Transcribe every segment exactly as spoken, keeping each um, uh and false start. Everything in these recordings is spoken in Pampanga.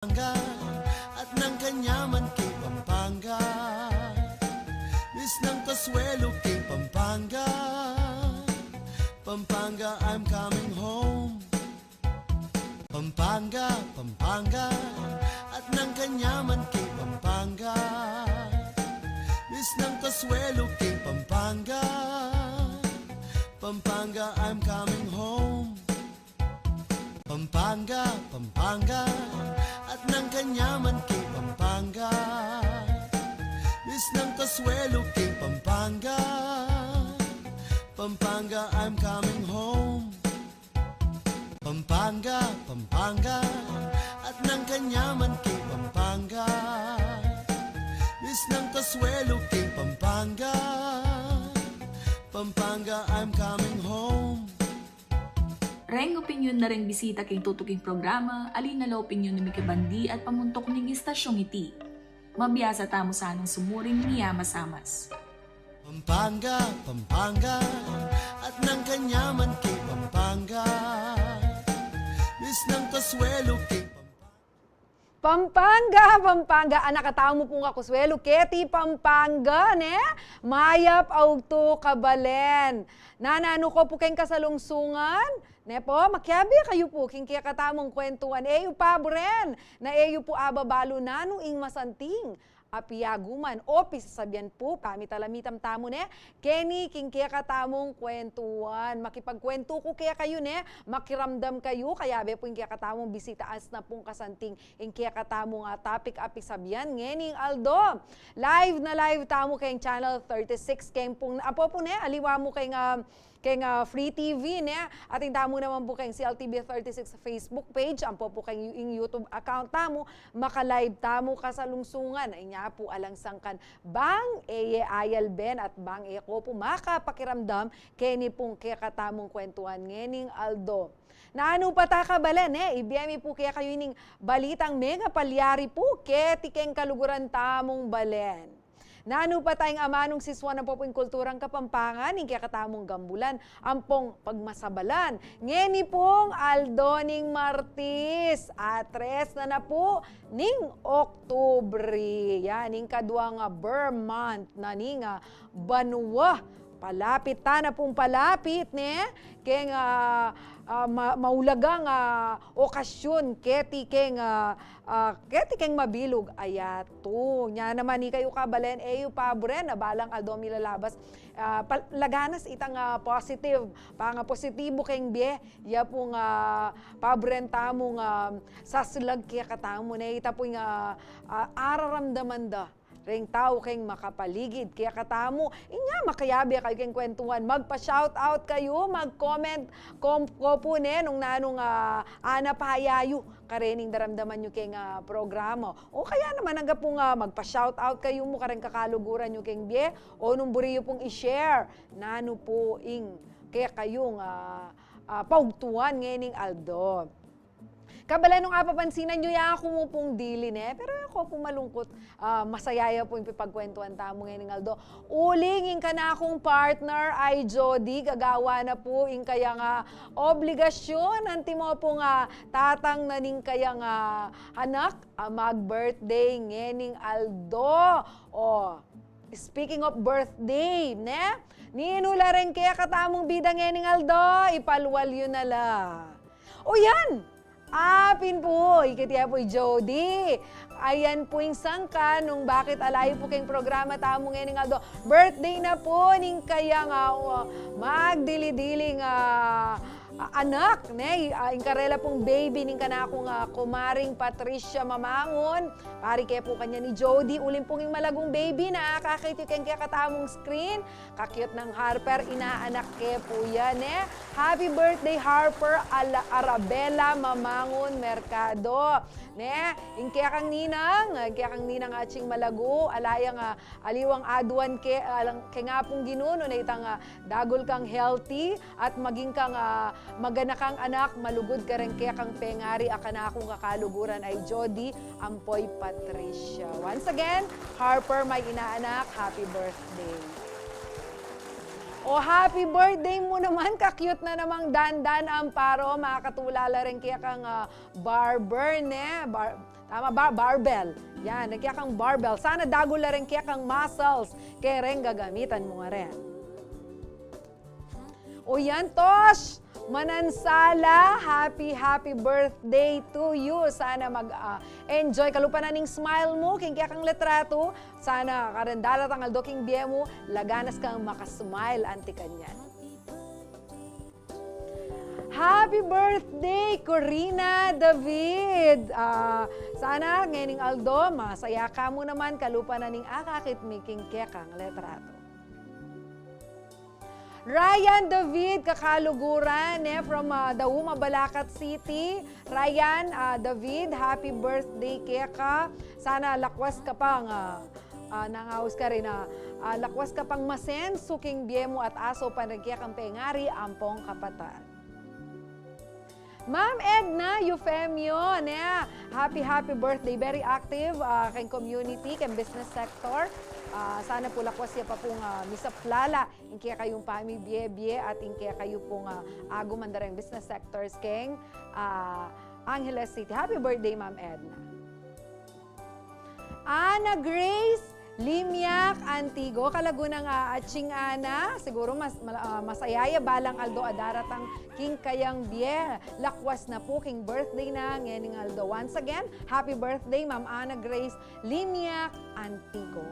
Pampanga, at nang kanyaman king Pampanga. Miss nang kasuelo king Pampanga. Pampanga, I'm coming home. Pampanga, Pampanga, at nang kanyaman king Pampanga. Miss nang kasuelo king Pampanga. Pampanga, I'm coming home. Pampanga, Pampanga, at nang kanyaman king Pampanga. Miss nang kasuelo king Pampanga. Pampanga, I'm coming home. Pampanga, Pampanga, at nang kanyaman king Pampanga. Miss nang kasuelo king Pampanga. Pampanga, I'm coming home. Reng opinyon na reng bisita king tutuking programa, ali na la opinyon na mikibandi at pamuntuk ning istasyong iti. Mabiasa tamu sanang sumuring miyamasamas. Pampanga, Pampanga, at nang kanyaman king Pampanga. Miss nang kasuelo king Pampanga. Pampanga, Pampanga, anak a tamu pung kakuswelu keti Pampanga, ne? Mayap a ugtu, kabalen. Nananu ko pu keng kasalungsungan, ne po, makiabe kayu pu king kekatamung kwentuan, e yu paburen, na e yu pu ababalu nanu ing masanting a piaguman o pisasabian pu, pamitalamitan tamu ne, keni king kekatamung kwentuan. Makipagkwentu ku kekayu ne, makiramdam kayu, kayabe pu ing kekatamung bisita, asna pung kasanting ing kekatamung, ah, topic a pisabian ngening aldo. Live na live tamu keng channel thirty-six, keng pung, apo pu ne, aliwa mu keng, ah, keng, ah, Free T V, ne? Atin tamu naman pu keng C L T V thirty-six Facebook page, ampo pu keng yu-, ing YouTube account tamu, maka-live tamu kasalungsungan. Inya pu alang sangkan bang e ye ayalben at bang e ko pu makapakiramdam keni pung kekatamung kwentuan ngening aldo. Nanu pa ta, kabalen, ne? Ibie mi pu kekayu ining balitang megapalyari pu keti keng kaluguran tamung balen. Nanu pa ta ing amanung sisuan ampo pu ing kulturang Kapampangan ning kekatamung gambulan ampong pagmasabalan ngeni pung aldo ning Martis, a tres na na pu ning Oktubre. Yan, ing kaduang, ah, ber month na ning, ah, banua. Palapit ta na pung palapit, ne? Keng, ah, ah, ma-, maulagang, ah, okasyun keti keng, ah, ah, keti keng mabilug a yatu. Nya naman ikayu, kabalen, e yu paburen a balang aldo milalabas, ah, pa-, laganas itang, ah, positive, pangapositibu keng bie, ya pung, ah, paburen tamung, ah, saslag kekatamu, ne? Ita pu ing, ah, ah, araramdaman da reng tau keng makapaligid kekatamu. Inya makayabe kayu keng kwentuan, magpa-shout out kayu, mag-comment ko pu ne nung nanung, ah, anap a yayu karening daramdaman yu keng, ah, programa. O kaya naman angga pung, ah, magpa-shout out kayu mu kareng kakaluguran yu keng bie, o nung buri yu pung i-share nanu pu ing kekayung, ah, ah, paugtuan ngening aldo. Kabalen, nung apapansinan yu, ya ku mu pung dili, ne? Pero ya ku pu malungkut, ah, masaya ya pu ing pipagkwentuan tamu ngening aldo. Uling ing kanakung partner a i Jody, gagawa na pu ing kayang, ah, obligasyun, antimo pung, ah, tatang na ning kayang, ah, anak a mag-birthday ngening aldo. O, speaking of birthday, ne? Ninu la reng kekatamung bida ngening aldo, ipalwal yu na la. O yan! Apin pu, ikit ya pu i Jody. Ayan pu ing sangkan nung bakit ala yu pu keng programa tamu ngening aldo. Birthday na pu ning kayang, ah, magdili-diling, ah, ah, anak, ne? Ah, ing karela pung baby ning kanakung, ah, kumaring Patricia Mamangun. Pari ke pu kanyan i Jody, uling pung ing malagung baby na akakit yu keng kekatamung screen. Ka-cute nang Harper, inaanak ke pu ya, ne? Happy birthday, Harper Ala-, Arabella Mamangun Mercado. Ne? Ing kekang ninang, ing kekang ninang atsing malagu, ala yang, ah, aliwang aduan ke, alang keng Apung Ginu, nune itang, ah, dagul kang healthy at maging kang, ah, maganakang anak, malugud kareng kekang pengari a kanakung kakaluguran a i Jody ampo i Patricia. Once again, Harper, may inaanak, happy birthday. O, happy birthday mu naman, ka-cute na namang Dandan Amparo, makatulala reng kekang, ah, barber, ne? Bar-, Tama ba? Barbell. Yan, reng kekang barbell. Sana dagul la reng kekang muscles. Keng gagamitan mu ngeni. O yan, Tosh! Manansala, happy, happy birthday to you. Sana mag, ah, enjoy ka lupa na ning smile mu, keng kekang litrato. Sana kareng daratang aldo keng bie mu, laganas kang makasmile anti kanyan. Happy birthday, Corina David! Ah, sana ngening aldo, masaya ka mu naman, kalupa na ning akakit mi king kekang litrato. Ryan David, kakaluguran, eh, from, ah, Dauma, Balakat City. Ryan, ah, David, happy birthday keka. Sana lakwas ka pang, ah, ah, nangaus ka rin, ah, ah, lakwas ka pang masensu king bie mu at aso pa rin kekang pengari ampong kapatad. Ma'am Edna Eufemio, ne, happy, happy birthday. Very active, ah, keng community, keng business sector. Ah, sana pu lakwas ya pa pung, ah, misaplala ing kekayung pamibie-bie at ing kekayu pung, ah, aguman da reng business sectors keng, ah, Angeles City. Happy birthday, Ma'am Edna. Ana Grace Limiak Antigo, kalagu nang, ah, atsing Ana, siguru mas, mal-, ah, masaya ya balang aldo a daratang king kayang bie. Lakwas na pu king birthday na ngening aldo. Once again, happy birthday, Ma'am Ana Grace Limiak Antigo.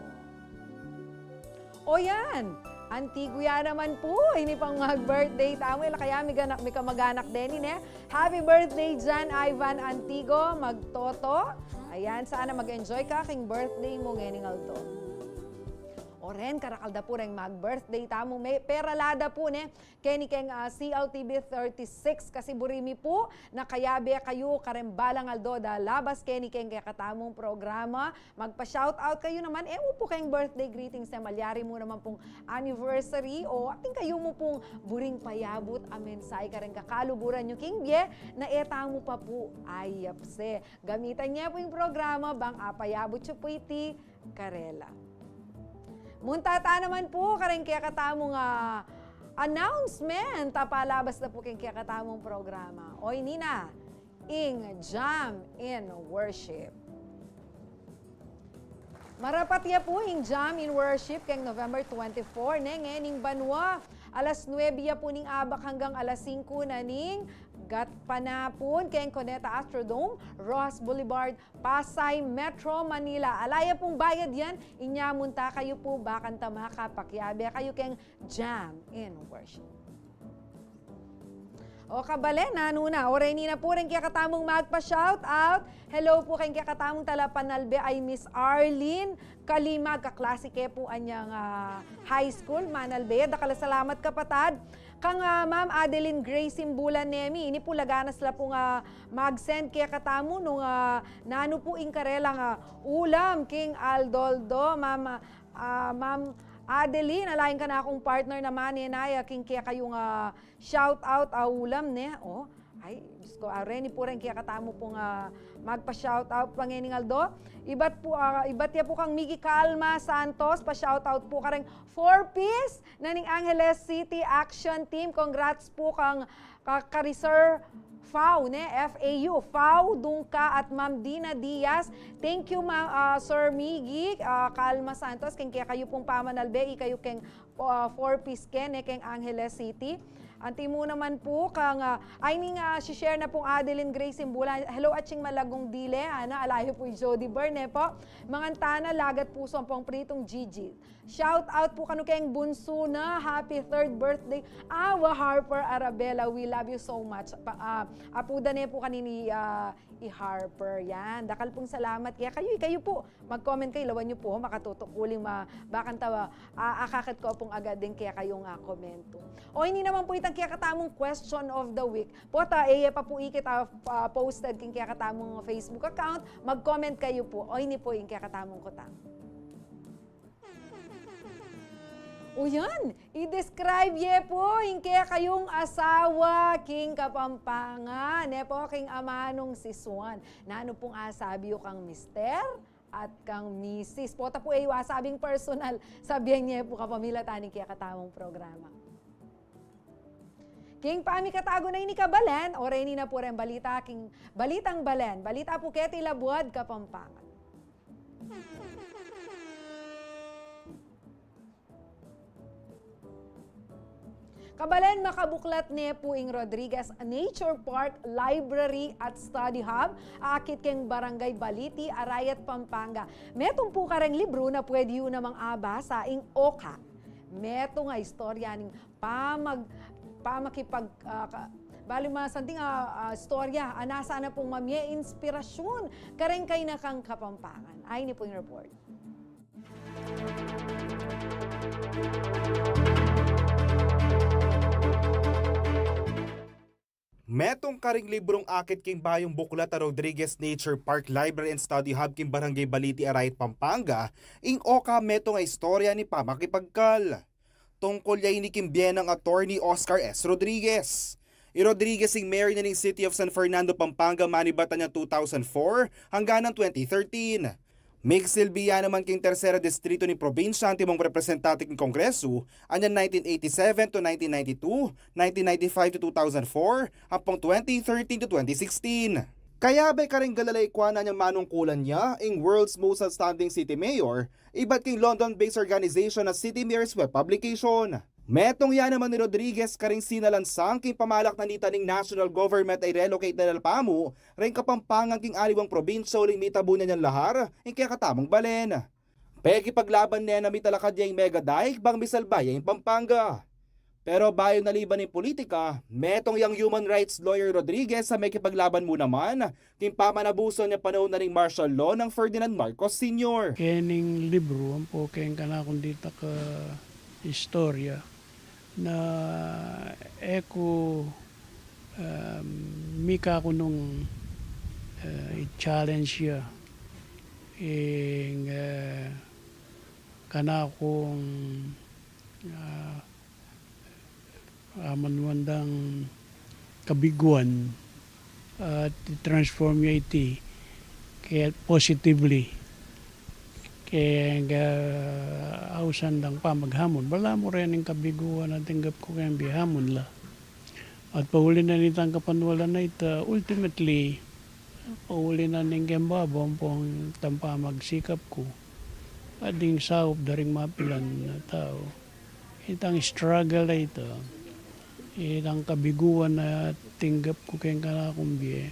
O yan, Antigo ya naman pu, ini pang mag-birthday tamu, ila kaya miganak, mikamaganak deni, ne? Happy birthday, John Ivan Antigo, magtoto. Ayan, sana mag-enjoy ka king birthday mu ngening aldo. O ren, karakal da pu reng mag-birthday tamu, me-, peralada pu, ne? Keni keng, ah, C L T V thirty-six, kasi buri mi pu, na kayabe kayu kareng balang aldo da labas keni keng kekatamung programa. Magpa-shoutout kayu naman, e mu pu keng birthday greetings ne, malyari mu naman pung anniversary, o atin kayu mu pung buring payabut a mensahe kareng kakaluguran yu king bie, na e tamu pa pu ayapse. Gamitan ye pu ing programa, bang apayabut yu pu iti karela. Munta ta naman pu kareng kekatamung, ah, announcement, a palabas na pu keng kekatamung programa. Oyni na, ing Jam in Worship. Marapat ya pu ing Jam in Worship keng November twenty-four, ne, ngening banua. Alas nuebe ya pu ning abak hanggang alas singko na ning gatpanapun keng Cuneta Astrodome, Roxas Boulevard, Pasay, Metro Manila. Ala ya pung bayad yan, inya munta kayu pu, bakanta makapakiabe kayu keng Jam in Worship. O kabalen, nanu na? Oreni na pu reng kekatamung magpa-shoutout. Hello pu keng kekatamung talapanalbe ay Miss Arlene Kalimag, kaklase ke pu anyang, ah, high school, manalbe. Dakal a salamat, kapatad. Kang, ah, Ma'am Adeline Grace Simbulan Nemi, ini pu laganas la pung, ah, mag-send kekatamu nung, ah, nanu pu ing karelang, ah, ulam king aldo-aldo, Ma'am, ah, Ma'am Adeline, ala ing kanakung partner naman, e na ya king kekayung, ah, shoutout a ulam, ne? O, ay, Diyos ko, ah, reni pu reng kekatamu pung, ah, magpa-shoutout pa ngening aldo. Ibat pu, ah, ibat ya pu kang Miggy Calma Santos, pa-shoutout pu kareng Four Ps na ning Angeles City Action Team. Congrats pu kang, ka, ka Sir Fau, ne? F A U, Fau Dungka at Ma'am Dina Diaz. Thank you, Ma-, ah, Sir Miggy, ah, Calma Santos, keng kekayu pung pamanalbe, ikayu keng, ah, Four Ps ke, ne, keng Angeles City. Anti mu naman pu kang, ah, ay, ning, ah, si-share na pung Adeline Grace Simbulan. Hello, atsing Malagung Dile, ana, ala yu pu i Jody Byrne pu. Manganta na, lagat pusu ampong pritung Gigi. Shoutout pu kanu keng bunsu na, happy third birthday. Awa, Harper Arabella, we love you so much. Pa, ah, apuda ne pu kanini, ah, i Harper. Yan, dakal pung salamat kekayu. Ikayu pu, mag-comment kayu, lawan yu pu, makatutukuling ma-, bakanta, ah, akakit ku pung agad ding kekayung, ah, komento. O, ini naman pu itang kekatamung question of the week. Pota, e ye pa pu ikit, ah, ah, posted king kekatamung Facebook account, mag-comment kayu pu. O, ini pu ing kekatamung kutang. O yan, i-describe ye pu ing kekayung asawa king Kapampangan, ne pu, king amanung sisuan. Nanu pung asabi yu kang mister at kang misis? Pota pu e yu asabing personal, sabian ye pu kapamilatan ning kekatamung programa. King pamikatagun na ini, kabalen, o reni na pu reng balita king Balitang Balen. Balita pu keti Labuad Kapampangan. Kabalen, makabuklat ne pu ing Rodriguez Nature Park Library at Study Hub akit king Barangay Baliti, Arayat, Pampanga. Metung pu kareng libru na pwede yu namang abasa ing oka. Metung a istorya ning pamag-, pamakipag-, ah, ka-, bali masanting, ah, ah, istorya, a nasa na pung mamie inspirasyun kareng kainakang Kapampangan. Ayni pu ing report. Metung karing librung akit king bayung buklat a Rodriguez Nature Park Library and Study Hub king Barangay Baliti, Arayat, Pampanga, ing oka metung a istorya ning pamakipagkal. Tungkul ya ini king bie nang Attorney Oscar S. Rodriguez. I Rodriguez ing mayor na ning City of San Fernando, Pampanga, manibat na niyang two thousand four hanggang nang twenty thirteen. Migsilbi ya naman king tersera distrito ning probinsya antimong representante king Kongresu, anyang nineteen eighty-seven to nineteen ninety-two, nineteen ninety-five to two thousand four, ampong twenty thirteen to twenty sixteen. Kayabe karing galalaykuan na niyang manungkulan ya ing World's Most Outstanding City Mayor, ibat king London-based organization a City Mayor's Web Publication. Metung ya naman i Rodriguez karing sinalansang king pamalak na nita ning national government a i-relocate na la pamu reng Kapampangan king aliwang probinsya uling mitabo ne niyan lahar ing kekatamung balen. Pekipaglaban ne na mitalakad ya ing mega dike bang misalba ya ing Pampanga. Pero bayu na liban ing pulitika, metung yang human rights lawyer Rodriguez a mekipaglaban mu naman king pamanabusan neng panaun na ning martial law nang Ferdinand Marcos Senior. Kening libru, ampo keng kanakung ditak a istorya na e ku, um, mika ku nung, uh, i-challenge ya. Ing, uh, kanakung, uh, aman wandang kabiguan at i-transform ya iti ke positively. Keng ausan dang pamaghamon, balamu rening kabiguan a tinggap ku keng bie, hamon la. At pauli na nitang kapanwalan a ita, ultimately, pauli na ning keng babo ampong itang pamagsikap ku at ding saup da ring mapilan a tau. Itang struggle a ita, itang kabiguan a tinggap ku keng kanakung bie,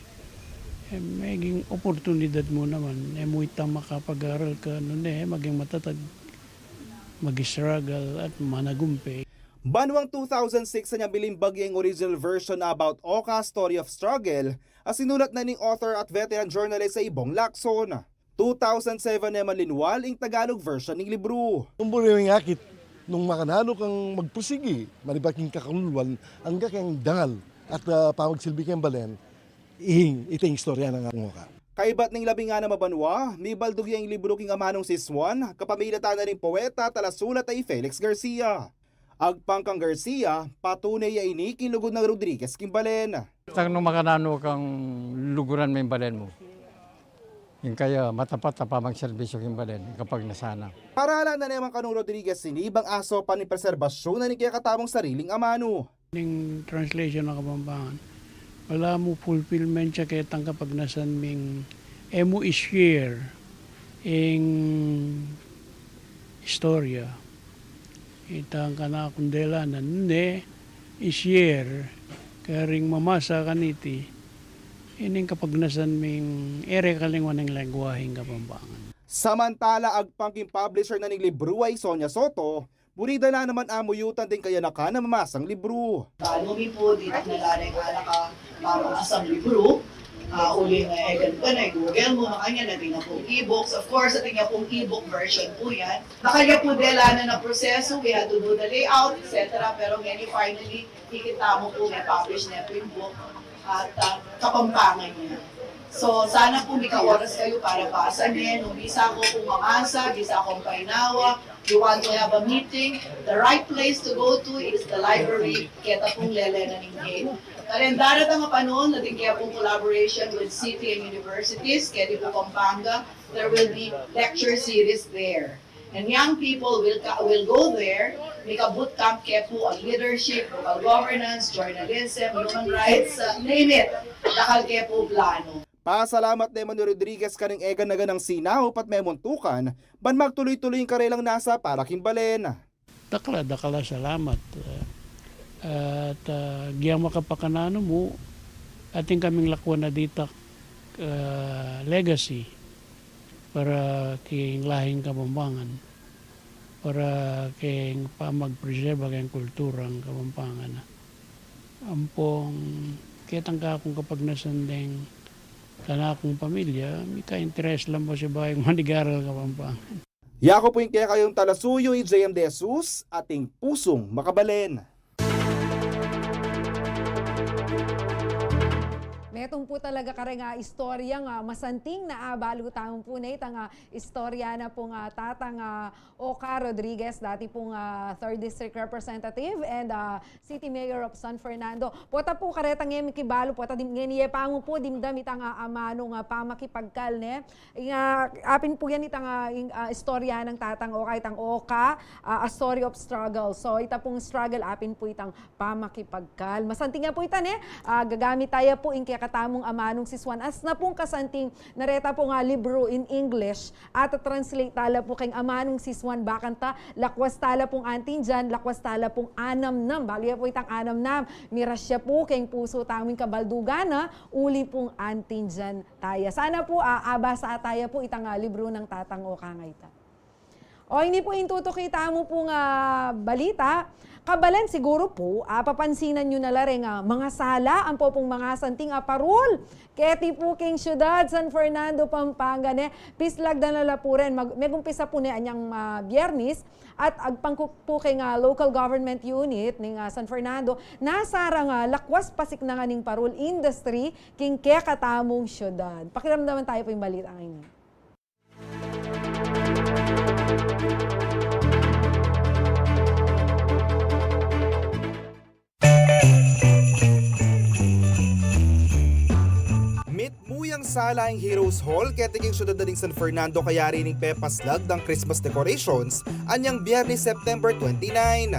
e meging oportunidad mu naman, e mu itang makapag-aral ka nune maging matatag, mag-struggle at managumpe. Banwang two thousand six a niyang binimbag ya ing original version a About Oka, Story of Struggle, a sinulat na ning author at veteran journalist a i Bong Lacson. Two thousand seven e man linwal ing Tagalog version ning libru. Tumbur ing akit nung makananu kang magpursigi, manibat king kakaluluan, angga keng dangal at, ah, pamagsilbi keng balen, ing, ita ing istorya nang Oka. Kaibat ning labing anam a banwa, mibaldug ya ing libru king amanung siswan, kapamilatan na ning poeta at talasulat a i Felix Garcia. Agpang kang Garcia, patune ya ini king lugud nang Rodriguez king balen. Tang nung makananu kang luguran me ing balen mu, ing kaya matapat a pamagserbisyu king balen, ing kapagnasan na. Paralan na ne man kang Rodriguez ini bang asopan ning preserbasyun na ning kekatamung sariling amanu. Ning translation a Kapampangan, balamu fulfillment ya ketang kapagnasan ming e mu i-share ing istorya. Itang kanakung delanan ne i-share karing mamasa kaniti ining kapagnasan ming e re kalingwan ing lengguaheng Kapampangan. Samantala, agpang king publisher na ning libru a i Sonia Soto, buri da la naman amuyutan ding kayanakan a mamasang libru. Talo mi pu, ditak na la reng anak a mamasang libru. Ah, uling, eh, e ganita na, i-Google mu, makanyan, atin na pung e-books. Of course, atin na pung e-book version pu yan. Makanyan pu delanan a prosesu, we had to do the layout, et cetera. Pero ngeni, finally, ikit tamu pu, me-publish ne pu ing book at, ah, Kapampangan ya. So, sana pu mika-oras kayu para basa ne, nung bisa ko pu mamasa, bisa kong painawa, you want to have a meeting, the right place to go to is the library, keta pung lele na ning gate. Karin daratang a panahon, atin kaya pung collaboration with city and universities, keti pu Pampanga, there will be lecture series there. And young people will, ca- will go there, mika-boot camp ke pu ag leadership, local governance, journalism, human rights, uh, name it. Dakal ke pu plano. Pasalamat ne man i Rodriguez karing e gana-ganang sinaup at memuntukan ban magtuloy-tuloy ing karelang nasa para king balen. Dakal a, dakal a salamat. At, ah, giyang makapakananu mu, atin kaming lakwan a ditak, ah, legacy para king lahing Kapampangan, para king pamag-preserve keng kulturang Kapampangan. Ampong ketang kakung kapagnasan deng kanakung pamilya, mika-interes lang pu sibayu manigaral Kapampangan. Yaku pu ing kekayung talasuyu, i J M De Jesus, ating pusung makabalen. Metung pu talaga kareng, ah, istorya nga masanting na, ah, balu tamu pu ne itang, ah, istorya na pu nga Tatang, ah, Oka Rodriguez, dati pung, ah, third District Representative and, ah, City Mayor of San Fernando. Pota pu kareta nge mikibalu, pota dim-, ngeni ye pa mu pu dimdam itang, ah, amanung, ah, pamakipagkal ne. Ing, ah, apin pu yan itang, ah, ing, ah, istorya nang Tatang Oka, itang Oka, ah, a story of struggle. So, ita pung struggle, apin pu itang pamakipagkal. Masanting ya pu ita ne, ah, gagamit taya pu ing kekatamung amanung sisuan. As na pung kasanting na reta pung, ah, libru in English, at translate tala pu keng amanung sisuan, bakanta lakwas tala pung antindian, lakwas tala pung anamnam. Balu ya pu itang anamnam, mirasya pu keng pusu tamu ing kabaldugan na, uli pung antindian taya. Sana pu, ah, abasa taya pu itang, ah, libru nang Tatang Oka nga ita. O, ini pu ing tutuki tamu pung, ah, balita. Kabalen, siguru pu, ah, papansinan yu na la reng, ah, mangasala ampo pung mangasanting a parul keti pu king syudad San Fernando, Pampanga, ne. Pislag da na la pu ren. Mag-, megumpisa pu ne anyang, ah, Biyernes at agpang ku pu keng, ah, local government unit ning, ah, San Fernando, nasarang, ah, lakwas pasiknangan ning parul industry king kekatamung syudad. Pakiramdaman taya pu ing balita ngeni. Mitmu yang sala ing Heroes Hall keti king syudad da ning San Fernando kayari ning pepaslag dang Christmas decorations anyang Biyernes, September twenty-nine.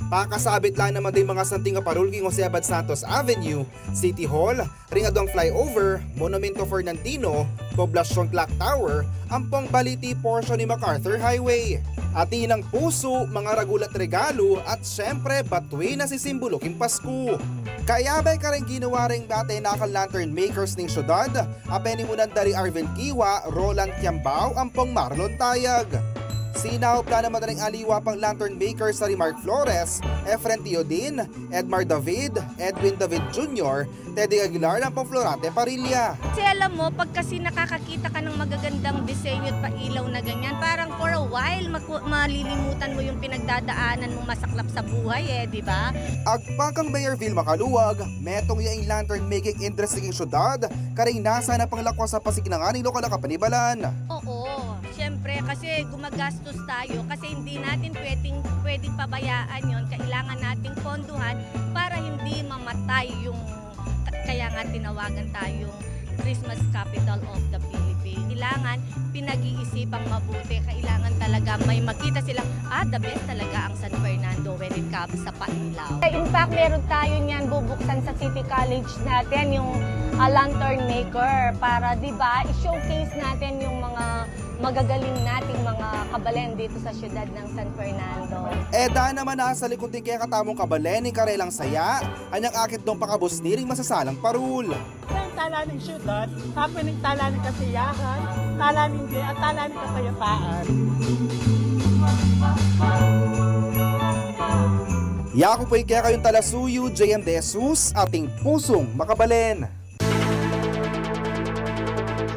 Pakasabit la naman ding mangasanting a parul king Jose Abad Santos Avenue, City Hall, ring aduang flyover, Monumento Fernandino, Poblacion Clock Tower, ampong baliti portion ning MacArthur Highway. Atin nang pusu, mangaragul at regalu, at syempre, batuin a sisimbulu king Pasku. Kayabay kareng ginawa reng atenakang lantern makers ning syudad, a penimunan da ri Arvin Kiwa, Roland Kiambao, ampong Marlon Tayag. Sinaup la naman reng aliwa pang lantern makers a ri Mark Flores, Efren Teodin, Edmar David, Edwin David Junior, Teddy Aguilar, ampong Florante Parilla. Kasi alam mo, pag kasi nakakakita ka ng magagandang disenyo at pailaw na ganyan, parang for a while, maku-, malilimutan mo yung pinagdadaanan mong masaklap sa buhay eh, di ba? Agpang kang Mayor Vilma Caluag, metung ya ing lantern making industry king syudad, karing nasa na pang lakwas a pasiknangan ning lokal a kapanibalan. Oo, siyempre, kasi gumagastos tayo, kasi hindi natin pwedeng, pwedeng pabayaan yon. Kailangan nating ponduhan para hindi mamatay yung, kaya nga tinawagan tayong Christmas Capital of the Philippines. Kailangan pinag-iisipang mabuti. Kailangan talaga may makita silang, ah, the best talaga ang San Fernando when it comes sa pailaw. In fact, meron tayo niyan bubuksan sa City College natin, yung, ah, lantern maker, para, di ba, i-showcase natin yung mga magagaling nating mga kabalen dito sa siyudad ng San Fernando. E da naman nasa likut ning kekatamung kabalen ing karelang saya, anyang akit dong pakabusni ring masasalang parul. Ing tala ning syudad, tapos ing tala ning kasiyahan, tala ning bie, at tala ning kapayapaan. Yaku pu ing kekayung talasuyu, J M De Jesus, ating pusung makabalen.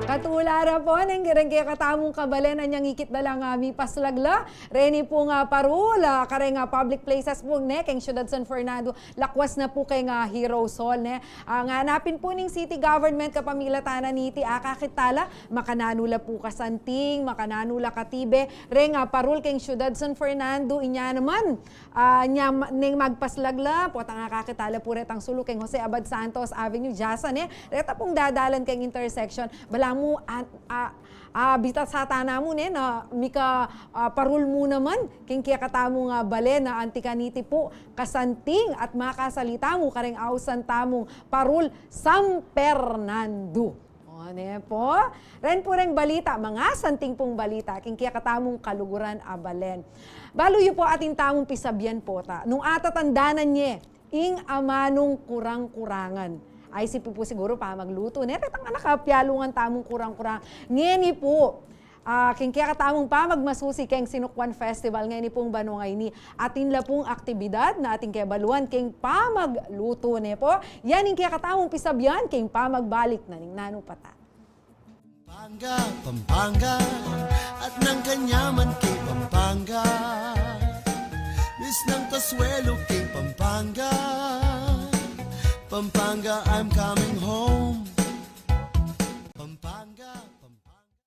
Katula ra pu ning kekatamung kabalen anyang ikit da lang, ah, mipaslag la reni pung, ah, parul, ah, kareng, ah, public places pu ne keng syudad San Fernando, lakwas na pu keng, ah, Heroes Hall, ne. Ah, nganapin pu ning city government kapamilatan na niti, akakit tala makananu la pu kasanting, makananu la katibe reng, ah, parul keng syudad San Fernando. Inya naman, ah, nya ma-, neng magpaslag la, potang akakit tala pu retang sulu keng Jose Abad Santos Avenue, dyasa, ne, reta pung dadalan keng intersection, balamu an-, ah, Ah, bitasatan na mu ne, na mika, ah, parul mu naman king kekatamung, ah, balen, na anti kaniti pu, kasanting at makasalita mu kareng ausan tamung parul, San Fernando. O, ne pu? Ren pu reng balita, mga santing pung balita king kekatamung kaluguran a balen. Balu yu pu atin tamung pisabian pu ta, nung atatandanan ye ing amanung kurang-kurangan. Ay, si pu pu siguru pamaglutu ne, retang anak a pialungan tamung kurang-kurang. Ngeni pu, ah, king kekatamung pamagmasusi keng Sinukwan Festival ngeni pung banua ngeni, atin la pung aktibidad na atin kebaluan king pamaglutu ne pu. Yan ing kekatamung pisabian king pamagbalik na ning nanu pa ta. Pampanga, Pampanga, at nang kanyaman kay Pampanga. Miss ng Tasuelo kay Pampanga. Pampanga, I'm coming home. Pampanga, Pampanga.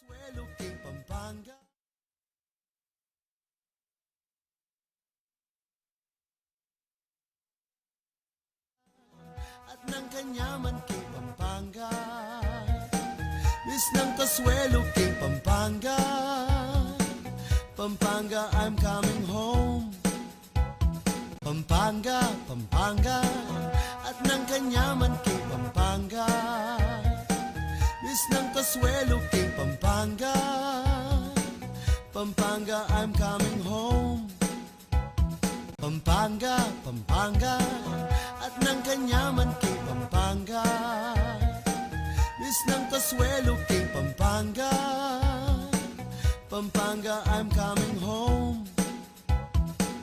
Suelo king Pampanga. At nang kanyaman king Pampanga. Miss ng Tasuelo king Pampanga. Pampanga, I'm coming home. Pampanga, Pampanga, at nang kanyaman king Pampanga. Miss nang kasuelo king Pampanga. Pampanga, I'm coming home. Pampanga, Pampanga, at nang kanyaman king Pampanga. Miss nang kasuelo king Pampanga. Pampanga, I'm coming home.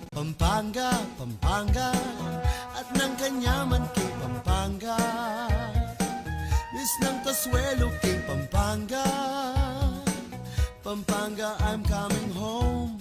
Pampanga, Pampanga, at nang kanyaman king Pampanga. Miss nang kasuelo king Pampanga. Pampanga, I'm coming home.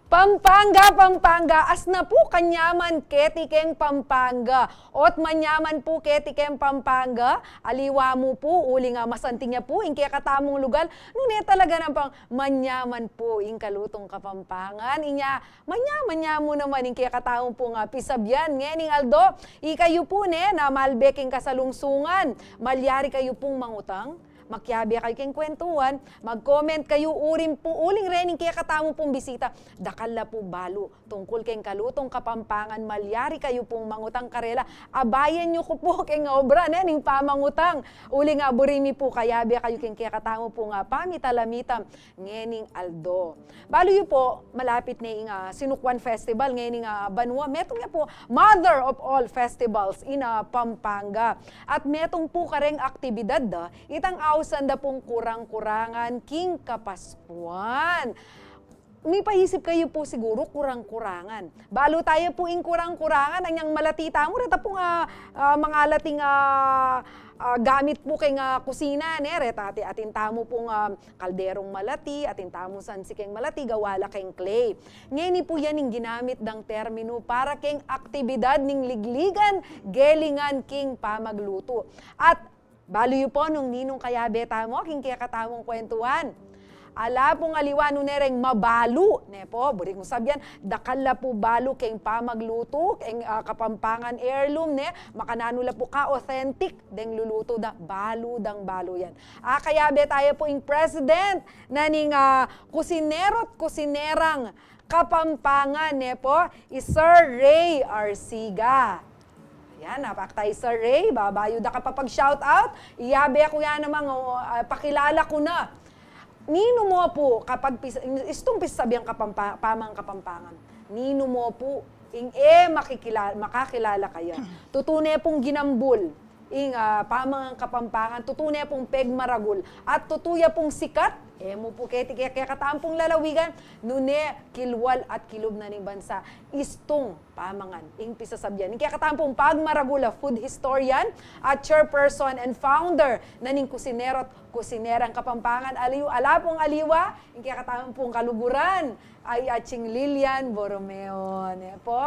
Pampanga, Pampanga, as na pu kanyaman keti keng Pampanga. Ot manyaman pu keti keng Pampanga, aliwa mu pu, uling masanting ya pu ing kekatamung lugal, nune talaga nampang manyaman pu ing kalutung Kapampangan. Inya, manyaman ya mu naman ing kekatamung pung pisabyan ngening aldo. Ikayu pu ne, na malbe king kasalungsungan, malyari kayu pung mangutang, makiabe kayu keng kwentuhan, mag-comment kayu uling pu, uling rening kekatamu pung bisita, dakal la pu balu tungkul keng kalutung Kapampangan, malyari kayu pung mangutang karela, abayan yu ku pu keng obra ne ning pamangutang, uling buri mi pu kayabe kayu keng kekatamu pung pamitalamitan ngening aldo. Balu yu pu, malapit ne ing Sinukuan Festival ngening banua, metung ya pu mother of all festivals in Pampanga. At metung pu kareng aktibidad da, itang ausan da pung kurang-kurangan king Kapaskuan. Mipaisip kayu pu siguru, kurang-kurangan. Balu taya pu ing kurang-kurangan, anyang malati tamu, reta pung mangalating gamit pu keng kusina, ne, reta atin tamu pung kalderung malati, atin tamu sansikeng malati, gawa la keng clay. Ngeni pu yan ing ginamit dang terminu para keng aktibidad ning ligligan, gelingan king pamaglutu. At balu yu pu nung ninung kayabe tamu king kekatamung kwentuhan. Ala pung aliwa nune reng mabalu, ne pu, buri kung sabyan, dakal la pu balu keng pamaglutu, keng Kapampangan heirloom, ne, makananu la pu ka-authentic deng lulutu da, balu dang balu yan. Kayabe taya pu ing president na ning Kusinero't Kusinerang Kapampangan, ne pu, i Sir Ray Arsiga. Yan, apak taya i Sir Ray, bayu da ka pa pag-shout out, iyabe ku ya namang pakilala ku na. Ninu mu pu kapag istung pisasabyang Kapampa-, pamang Kapampangan, ninu mu pu ing e makikila-, makakilala kaya? Tutu ne pung ginambul ing pamangan Kapampangan, tutu ne pung pegmaragul, at tutu ya pung sikat, e mu pu keti kekatampung lalawigan, nune kilwal at kilub na ning bansa, istung pamangan ing pisasabyan ning kekatampung pagmaragul a food historian at chairperson and founder na ning Kusinero't Kusinerang Kapampangan. Aliw-, ala pung aliwa ing kekatampung kaluguran, i Atching Lilian Borromeo, ne pu.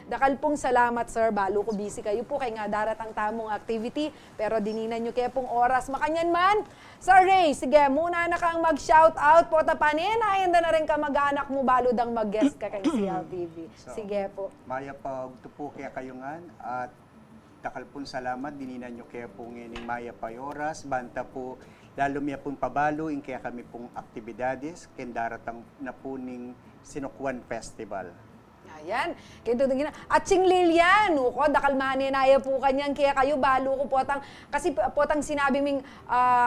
Dakal pung salamat, sir. Balu ku busy kayu pu keng daratang tamung activity, pero dininan yu ke pung oras. Makanyan man, Sir Ray, sige, muna na kang mag-shout out pu, ta panenayan da na ring kamag-anak mu balu dang mag-guest ka keng C L T V. Sige pu. Mayap a agtu pu kekayu ngan, at dakal pung salamat, dininan yu ke pu ngening mayap a oras, banta pu lalu mi pung pabalu ing kekami pung aktibidades keng daratang na pu ning Sinukuan Festival. Ayan. Kaya tutu gina, Atching Lilian, uku, dakal manenayan pu kanyan kekayu, balu ku potang, kasi potang sinabi ming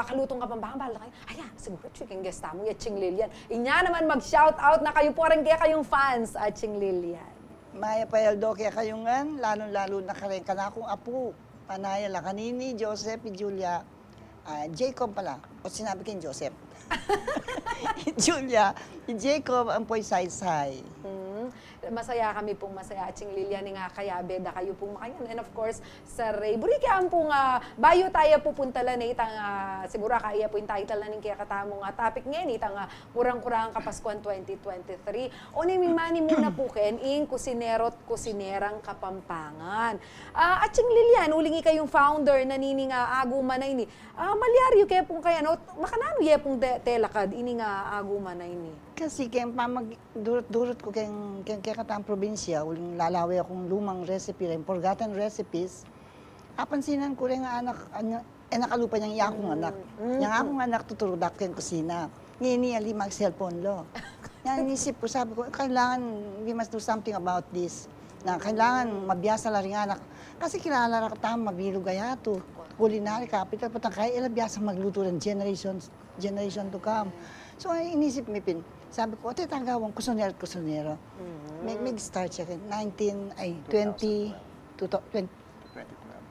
kalutung Kapampangan, balu kanyan, aya, siguru, Atching, keng guest tamu, Atching Lilian. Inya naman mag-shout out na kayu pu reng kekayung fans, Atching Lilian. Mayap a aldo kekayu ngan, lalung-lalu na kareng kanakung apu, panaya la kanini, Joseph, i Julia, ah, Jacob pala. O, sinabi keng Joseph. I Julia, i Jacob, ampo i Saysay. Hmm. Masaya kami pung masaya, Atching Lilian, ing kayabe da kayu pung makanyan. And of course, Sir Ray. Buri ke ampong, ah, bayu taya pupuntalan na itang, ah, siguru kaya pu ing title na ning kekatamung, ah, topic ngeni, itang, ah, Kurang-Kurangang Kapaskuan twenty twenty-three. O, ne, mimani muna pu ken ing Kusinero't Kusinerang Kapampangan. Ah, Atching Lilian, uling ikayu ing founder na nining, ah, aguman a ini. Ah, malyari yu ke pung kaya, no? Makananu ye pung te-, telakad ining, ah, aguman a ini? Kasi keng pamag-, durut-durut ku keng, keng kekatang probinsya, uling lalawe kung lumang recipe, reng forgotten recipes. Apansinan ku reng anak, anya, e na kalupa nyang akung anak. Mm. Nyang akung anak tuturu da ku keng kusina. Ngeni ali mag-cellphone lo. Yan, inisip ku, sabi ku, kailangan we must do something about this. Na kailangan mabiasa la ring anak. Kasi kilala ra katamu, mabilug a yatu. Culinary capital, potang kaya ila biasang maglutu reng generation, generation to come. So, ay, inisip mi pin, sabi ku, "Ate, tagawan, kusinera't kusinera." Mig-, mig-start siya ken nineteen, ay, twenty, two thou-, twenty,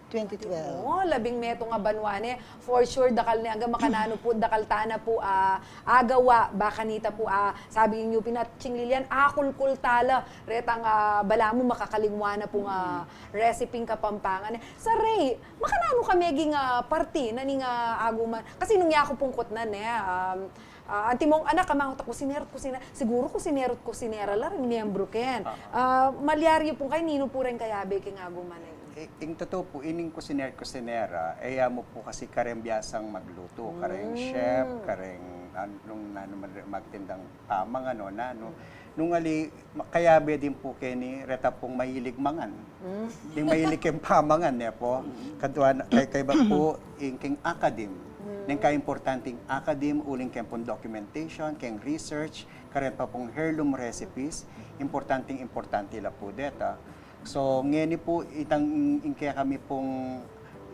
twenty twelve. Oh, labing metung a banua ne. For sure, dakal ne, anggang makananu pu, dakal tana pu, ah, agawa, bakanita pu, ah, sabi yu pin, Atsing Lilian, akulkul tala retang, ah, balamu makakalingwa na pung, ah, resiping Kapampangan ne. Sa Rey, makananu ka meging, ah, parti na ning, ah, aguman? Kasi nung yaku pung kutnan ne, um, ah, antimong anak, kamangun ta kusinera't kusinera, siguru kusinera't kusinera la ring miyembru ken. Ah, malyari yu pung kayi, ninu pu reng kayabe keng aguman a ini? I-, ing tutu pu, ining kusinera't kusinera, e ya mu pu kasi kareng biasang maglutu, kareng chef, kareng, an-, nung nanu man re-, magtindang pamangan o nanu. Nung ali, ma-, kayabe din pu keni reta pung mahilig mangan. Ding mahilig keng pamangan, ne pu. Kadua na, kay, kaybat pu, ing keng academe. Neng kaimportanteng academe, uling keng pung documentation, keng research, karin pa pung heirloom recipes, importanteng importante la pu deta. So, ngeni pu, itang ing kekami pung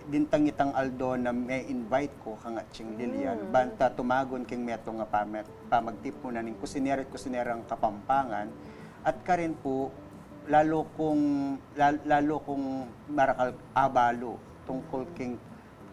dintang itang aldo na me-invite ku kang Atsing Lilian, banta tumagun keng metung a pame-, pamagtipunan ning kusinera't kusinerang Kapampangan, at karin pu, lalu kung, lal-, lalu kung marakal abalu tungkul keng,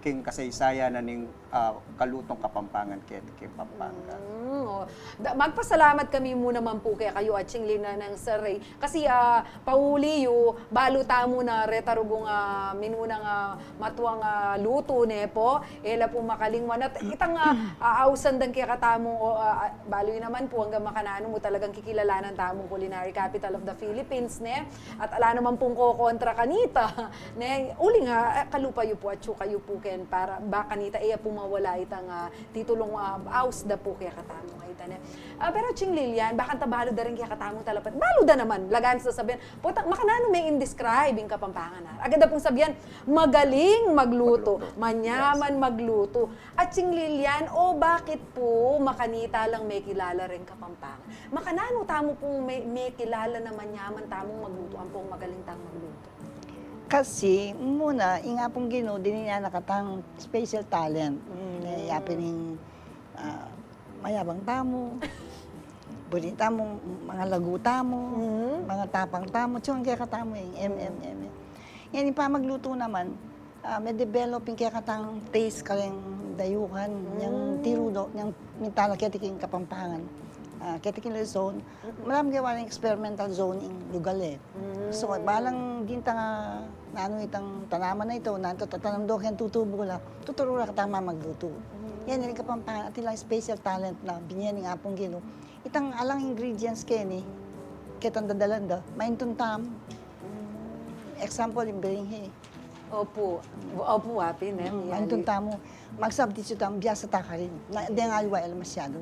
keng kasaysayan na ning, ah, kalutong Kapampangan keti keng Pampanga. Mm, oh. Da-, magpasalamat kami mu naman pu kekayu, Atsing Lilian, nang Sir Rey. Kasi, ah, pauli yu, balu tamu na reta rugung, ah, minunang, ah, matuang, ah, lutu, ne pu. E la pu makalingwan. At itang, ah, ah, ausan dang kekatamung, o, ah, ah, balu yu naman pu, anggang makananu mu talagang kikilalanan tamung culinary capital of the Philippines, ne? At ala naman pung kokontra kanita, ne? Uling, ah, kalupa yu pu, atsu kayu pu ken para, bakanita, e ya pu mawala itang, ah, titulung, ah, aus da pu kekatamu a ita, ne? Ah, pero Atsing Lilian, bakanta balu da rin kekatamu talapat. Balu da naman, lagan sa sabian, potang, makananu me i-describe ing Kapampangan, a? Agad da pung sabian, magaling magluto, manyaman magluto. Atsing Lilian, o bakit pu makanita lang mekilala reng Kapampangan? Makananu tamu pung me-, mekilala na manyaman tamung magluto, ampong magaling tang magluto? Kasi, muna, ing Apung Ginu, dinan na katang special talent. Mm. E, yapin ing, ah, mayabang tamu, buri tamu, mangalagu tamu, mangatapang tamu, tiyung kekatamu ing M M M. Yan, ing pamaglutu naman, ah, me-develop ing kekatang taste kareng dayuhan, yang tirudo, yang mintala keti king Kapampangan, ah, keti king Luzon. Malam gewa ring experimental zone ing lugal, e. So, balang dintang, ah, nanu itang tanaman a ito, nanu ito tatanam do keng tutubu la, tuturu la katang mamaglutu. Yan, ing Kapampangan, atin lang special talent na binye ning Apung Ginu. Itang alang ingredients keni, ketang dadalan da, maintun tamu. Example, ing birenghe. Opu. Opu, apin, e. Mm, maintun tamu. Mag-substitute tamu, biasa ta karin. Na, deng aliwa e la masyadu.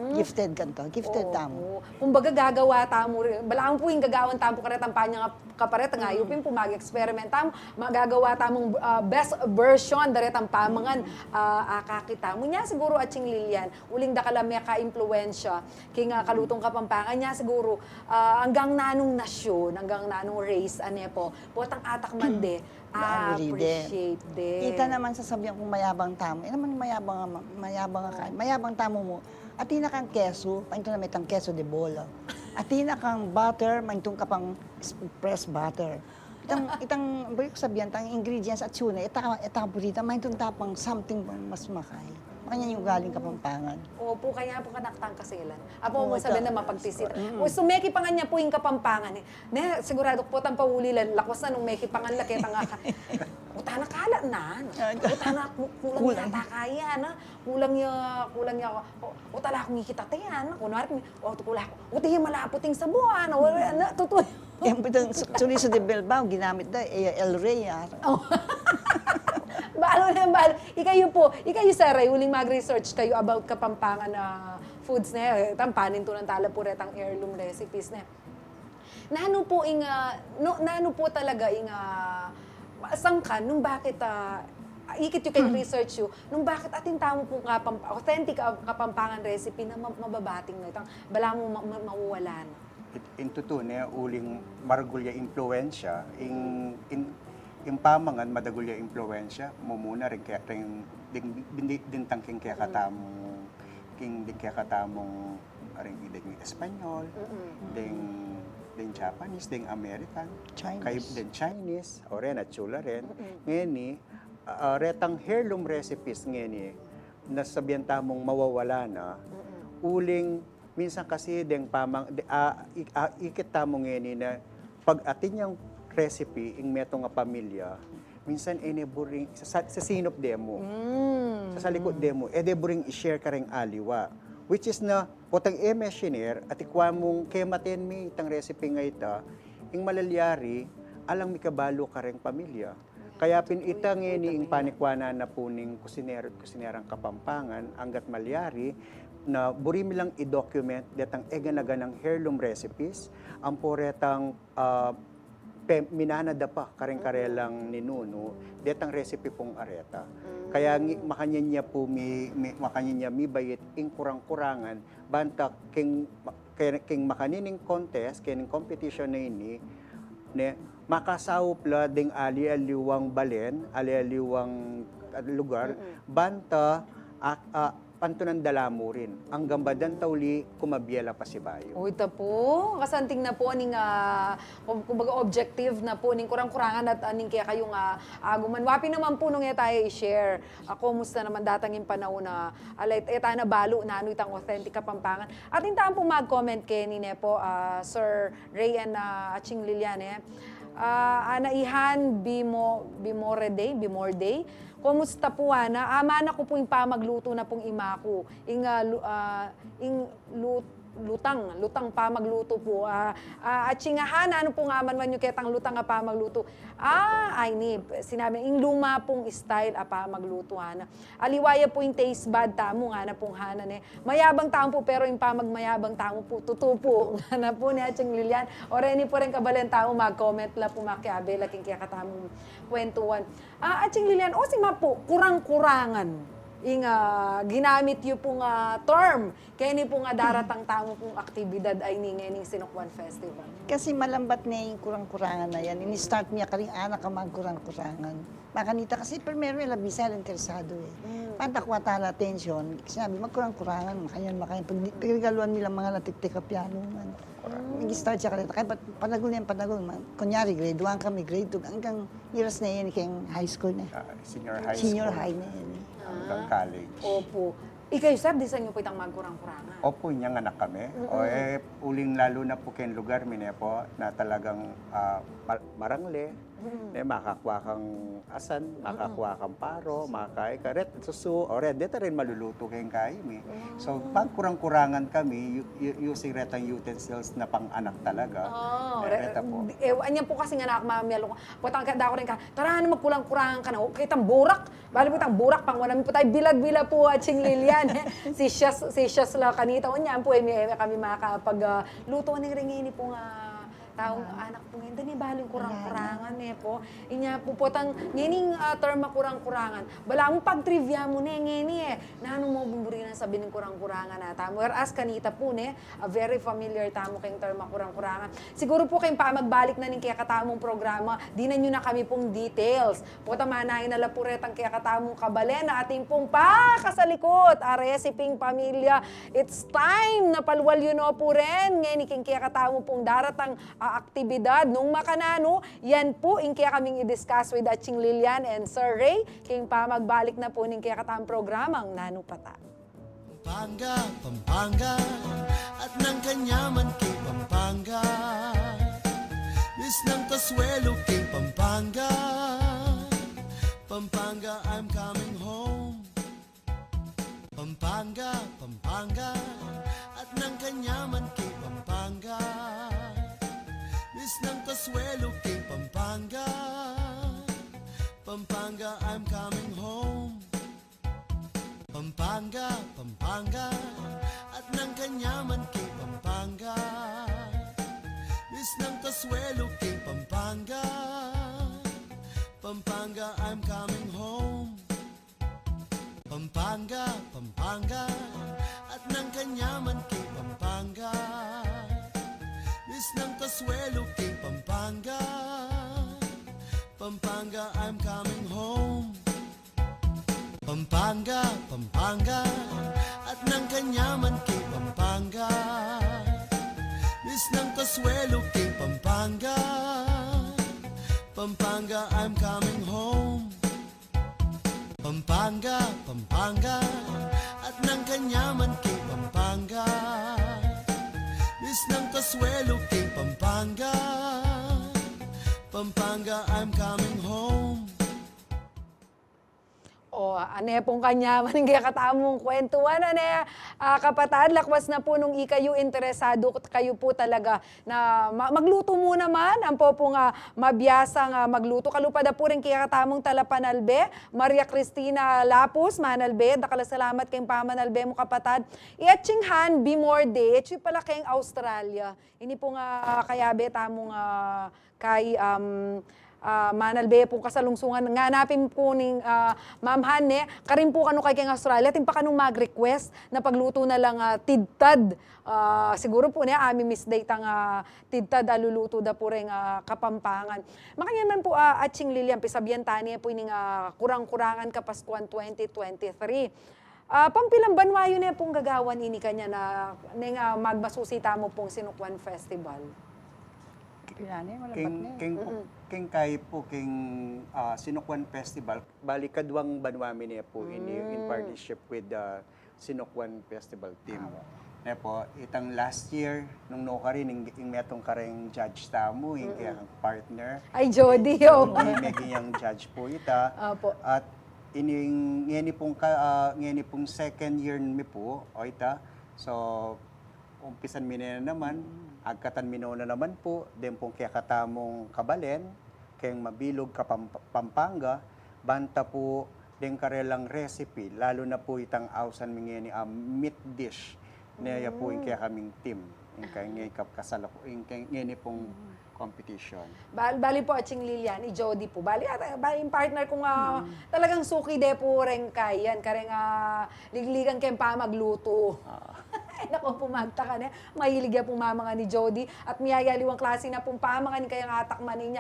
Gifted kanita, gifted tamu. Kumbaga, gagawa tamu rin. Balamu pu ing gagawan tamu karetang panyang kaparet, nga yu pin pu mag-experiment tamu, magagawa tamung, ah, best version da retang pamangan, ah, akakit tamu. Nya siguru, Atsing Lilian, uling dakal a mekaimpluwensya king, ah, kalutung Kapampangan, nya siguru, ah, anggang nanung nasyun, anggang nanung race, a, ne pu, potang atakman de, appreciate de. Ita naman sasabian kung mayabang tamu. E naman mayabang a ma-, mayabang a kain. Mayabang tamu mu. Atin na kang kesu, paintu na metang kesu de bola. Atin na kang butter, maintun ka pang s-, pressed butter. Itang, itang, buri ku sabian, itang ingredients atsu na, e ta, e ta buri ta, maintun ta pang something mas makay. Makanyan ing ugaling Kapampangan. Opu, kaya pu kanaktang kaselan. Apu, o, mu sabian na mapagtisit. Mm. O, so, mekipangan ya pu ing Kapampangan, e. Ne, siguradu ku potang pauli la, lakwas na nung mekipangan la, ketang aka. O, tana kala na, no? O, tana ku-, kulang yata kaya, no? Kulang ya, kulang ya, o, o, tala kung ikit ate, no? Kunwari, o, kulang, o, tiya malaput ing sabuan, o, na, tutu. Yang bitang su-, chorizo de Bilbao, ginamit da, e, El Rey, a. O. Balu na, balu. Ikayu pu, ikayu, Sir Rey, uling mag-research kayu about Kapampangan, a, foods, ne, e, tang panintunan tala pu retang heirloom recipes, ne. Nanu pu ing, a, no, nanu pu talaga ing, a, sangkan nung bakit, a, Ikit yu keng research yu, nung bakit atin tamu pung Kapamp-, authentic, ah, Kapampangan recipe na ma-, mababating na itang, balamu ma-, ma-, mawawala na. It, in tutu ne, uling maragul ya impluensya, ing, in, ing pamangan madagul ya impluensya, mumuna ring ke-, ring, ding, ding, ding tang king kekatamung, king ding kekatamung, ring, ding Espanyol, ding, ding Japanese, ding American, Chinese. Kay, ding Chinese, o ren, at sula ren. Ngeni, ah, retang heirloom recipes ngeni, na sabian tamung mawawala na, uling minsan kasi deng pamang-, de-, ah, i-, ah, ikit tamu ngeni na pag atin yang recipe, ing metung a pamilya, minsan e ne buring, sa, sa, sa sinup de mu. Sa, sa likut de mu, e de buring i-share kareng aliwa. Which is na, potang e me siner, atikwa mung kematen mi itang recipe nga ita, ing malalyari, alang mikabalu kareng pamilya. Kaya pin ita ngeni ing panikwanan na pu ning kusinero at kusinerang Kapampangan, anggat malyari, na buri mi lang i-document detang eganaganang heirloom recipes, ampo retang, ah, pe-, minanada pa kareng karelang ninunu, detang recipe pung areta. Kaya ngi-, makanyan ya pu mi, mi, makanyan ya mibait ing kurang-kurangan, banta king, king, king makanining contest, king competition na ini, ne, makasaup la ding ali-aliwang balen, ali-aliwang, ah, lugar, banta, ah, ah, pantunan da la mu rin. Anggang badan tauli, kumabie la pasibayu. Uy, ita pu, kasanting na pu ning, ah, kum-, kumbaga objective na pu ning kurang-kurangan at, ah, ning kekayung, ah, aguman. Wa pin naman pu nung e taya i-share. Ah, kumusta naman datang ing panaun na, ala, e tana balu nanu itang authentic Kapampangan. Atin tamu pung mag-comment keni ne pu, ah, Sir Ray and, ah, Aching Lilian, e. Ah, ana Ihan Bimo-, Bimorede, Bimorde. Kumusta pu, ana? Amana ku pu ing pamaglutu na pung ima ku. Ing, ah, lu-, ah, ing lu-, lutang, lutang pamaglutu pu. Ah, ah, Aching, aha, nanu pung amanwan yu ketang lutang a pamaglutu? Ah, ay ni, sinabi, ing luma pung style a pamaglutu, ana. Aliwa ya pu ing taste bud tamu, ngana pung hanan, e. Mayabang tamu pu, pero ing pamagmayabang tamu pu, tutu pu. Ngana pu ni Aching Lilian. O reni pu reng kabalen tamu, mag-comment la pu, makiabe la king kekatamung kwentuhan. Ah, Aching Lilian, o sima pu, kurang-kurangan ing, ah, ginamit yu pung, ah, term keni pung, ah, daratang tamu pung aktibidad a ini ngening Sinukwan Festival? Kasi malambat ne ing kurang-kurangan a yan. Ini-start mi ya karing anak a magkurang-kurangan. Makanita kasi, primero, e la bisa la interesado, e. Panta kuwa tala atensyon, sinabi, magkurang-kurangan, makanyan, makanyan. Pag-, pagregaluan mi lang mangan a tiktik a piano man. Nag-start ya kareta. Kaya pat-, panagul ne, panagul man. Kunyari, grade one kami, grade two, anggang miras ne yan keng high school ne. Ah, senior high school. Senior high ne yan, e. Anggang college. Opu. Ikayu, sir, disan yu pu itang magkurang-kurangan? Opu, inyang anak kami. O, e, uling lalu na pu keng lugar mi ne pu, na talagang, ah, ma-, marangle, ne, makakwa kang asan, makakwa kang paro, makakai ka, ret, susu, o ret, deta rin malulutu keng kai mi. So, magkurang-kurangan kami, u-, u-, using retang utensils na pang-anak talaga. O, e, re-, reta pu. E, anyan pu kasi nga anak, mami, alu ko, potang kada ko rin ka, tara na, magkurang-kurangan ka na, o, ketang burak, bali pu itang burak, pang wanam pu tayu, bilad-bilad pu, Aching Lilian, e. Si Shas, si Shas la kanita, o, nyan pu, e, mi, e, kami makapag, ah, lutu ning ring ini pung, ah, taung anak pu ngeni, dani baling kurang-kurangan, e pu. Inya pu potang, ngening, ah, term a kurang-kurangan. Balamu pag-trivia mu ne, ngeni, e. Nanu mu buburinan sabian ning kurang-kurangan a tamu? Whereas kanita pu ne, a very familiar tamu keng term a kurang-kurangan. Siguru pu keng pamagbalik na ning kekatamung programa, dinan yu na kami pung details. Pota manayan na la pu retang kekatamung kabalen a atin pung pakasalikut a resiping pamilya. It's time na palual yu no pu ren ngeni keng kekatamu pung daratang a aktibidad nung makananu. Yan pu ing kekaming i-discuss with Aching Lilian and Sir Ray keng pamagbalik na pu ning kekatamung programang Nanu Pata. Pampanga, Pampanga, at nang kanyaman king Pampanga. Miss ng Consuelo king Pampanga. Pampanga, I'm coming home. Pampanga, Pampanga, at nang kanyaman king Pampanga. Miss ng Consuelo king Pampanga. Pampanga, I'm coming home. Pampanga, Pampanga, at nang kanyaman king Pampanga. Miss ng Consuelo king Pampanga. Pampanga, I'm coming home. Pampanga, Pampanga, at nang kanyaman keng Pampanga. Misnang kasuelo keng Pampanga. Pampanga, I'm coming home. Pampanga, Pampanga, at nang kanyaman keng Pampanga. Misnang kasuelo keng Pampanga. Pampanga, I'm coming home. Pampanga, Pampanga, at nang kanyaman keng Pampanga. Misnang kasuelo keng Pampanga. Pampanga, I'm coming home. O, ane pung kanyaman ing kekatamung kwentuan, ane, ah, kapatad, lakwas na pu nung ikayu interesado kayu pu talaga na ma-, magluto mu naman, ampo pung, ah, mabiasang, ah, magluto. Kalupa da pu ring kekatamung talapanalbe, Maria Cristina Lapus, manalbe, dakal a salamat keng pamanalbe mu, kapatad. I Etching Han Bimorde, etchi pala keng Australia. Ini pung, ah, kayabe tamung, ah, kay, um, ah, manalbe pung kasalungsungan. Ngana pin pu ning, ah, Ma'am Han, ne, karin pu kanu kay keng Australia, atin pa kanung mag-request na pagluto na lang, ah, tidtad. Ah, siguru pu ne, ami-miss da itang, ah, tidtad a luluto da pu reng, ah, Kapampangan. Makanyan man pu, ah, Atching Lilian, pisabian ta ne pu ining, ah, kurang-kurangan Kapaskuan twenty twenty-three. Ah, pampilang banua yu ne pung gagawan ini kanyan a, neng, ah, magmasusi tamu pung Sinukwan Festival? Pila ne, malabat Keng, ne. keng, Mm-mm. keng kai pu, keng, ah, Sinukwan Festival, bali kaduang banua mi ne pu ini in Mm. partnership with the Sinukwan Festival team. Awa. Ne pu, itang last year, nung nukarin, ing, ing metung kareng judge tamu, ing Mm-mm. kaya kang partner. Ay, Jody, Jody, oh. Meging yang judge pu ita. Apo. At ining, ngeni pung ka-, ah, ngeni pung second year mi pu, o ita. So, umpisan mi ne naman, Mm. agkatan mi no na naman pu, deng pung kekatamung kabalen, keng mabilug Kapam-, Pampanga, banta pu deng karelang recipe, lalu na pu itang ausan mi ngeni a meat dish, ne ya pu ing Mm. kekaming team, ing kaya ngeni kap-, kasala pu, ing kaya ngeni pung Mm. competition. Bal-, bali pu, Atching Lilian, i Jody pu. Bali, at, bali, ing partner kung, ah, Mm. talagang suki de pu reng kayan, kareng, ah, ligligan keng pamagluto. Ah. Ay, naku pu, magtaka ne. Mahilig ya pung mamangan i Jody. At miyayaliwang klase na pung pamangan kayang atakman ne.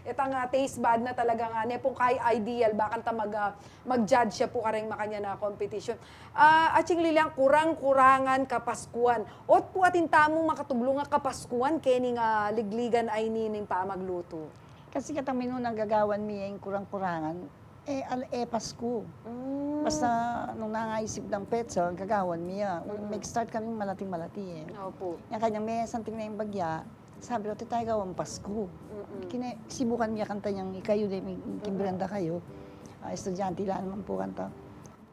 Itang, ah, taste bud na talagang, ah, ne pung kay ideal, bakanta mag, ah, mag-judge ya pu kareng makanyan a competition. Ah, Atching Lilian, kurang-kurangan Kapaskuan. Ot pu atin tamung makatuglung a Kapaskuan keni nga ligligan a ini ning pamagluto? Kasi katang minunang gagawan mi ing kurang-kurangan, e, al-, e Pasku. Mm. Basta nung nangaisip dang petsa, gagawan mi ya. Mm. Mag-start kami malati-malati, e. Opo. Yang kanyang me something na ing bagya, sabi, "Ot e taya gawan Pasku." Mm-mm. Kine-, sibukan mi ya kanta yang ikayu de, mi-, Mm-mm. kimbranda kayu. Ah, estudyante la naman pu kanta.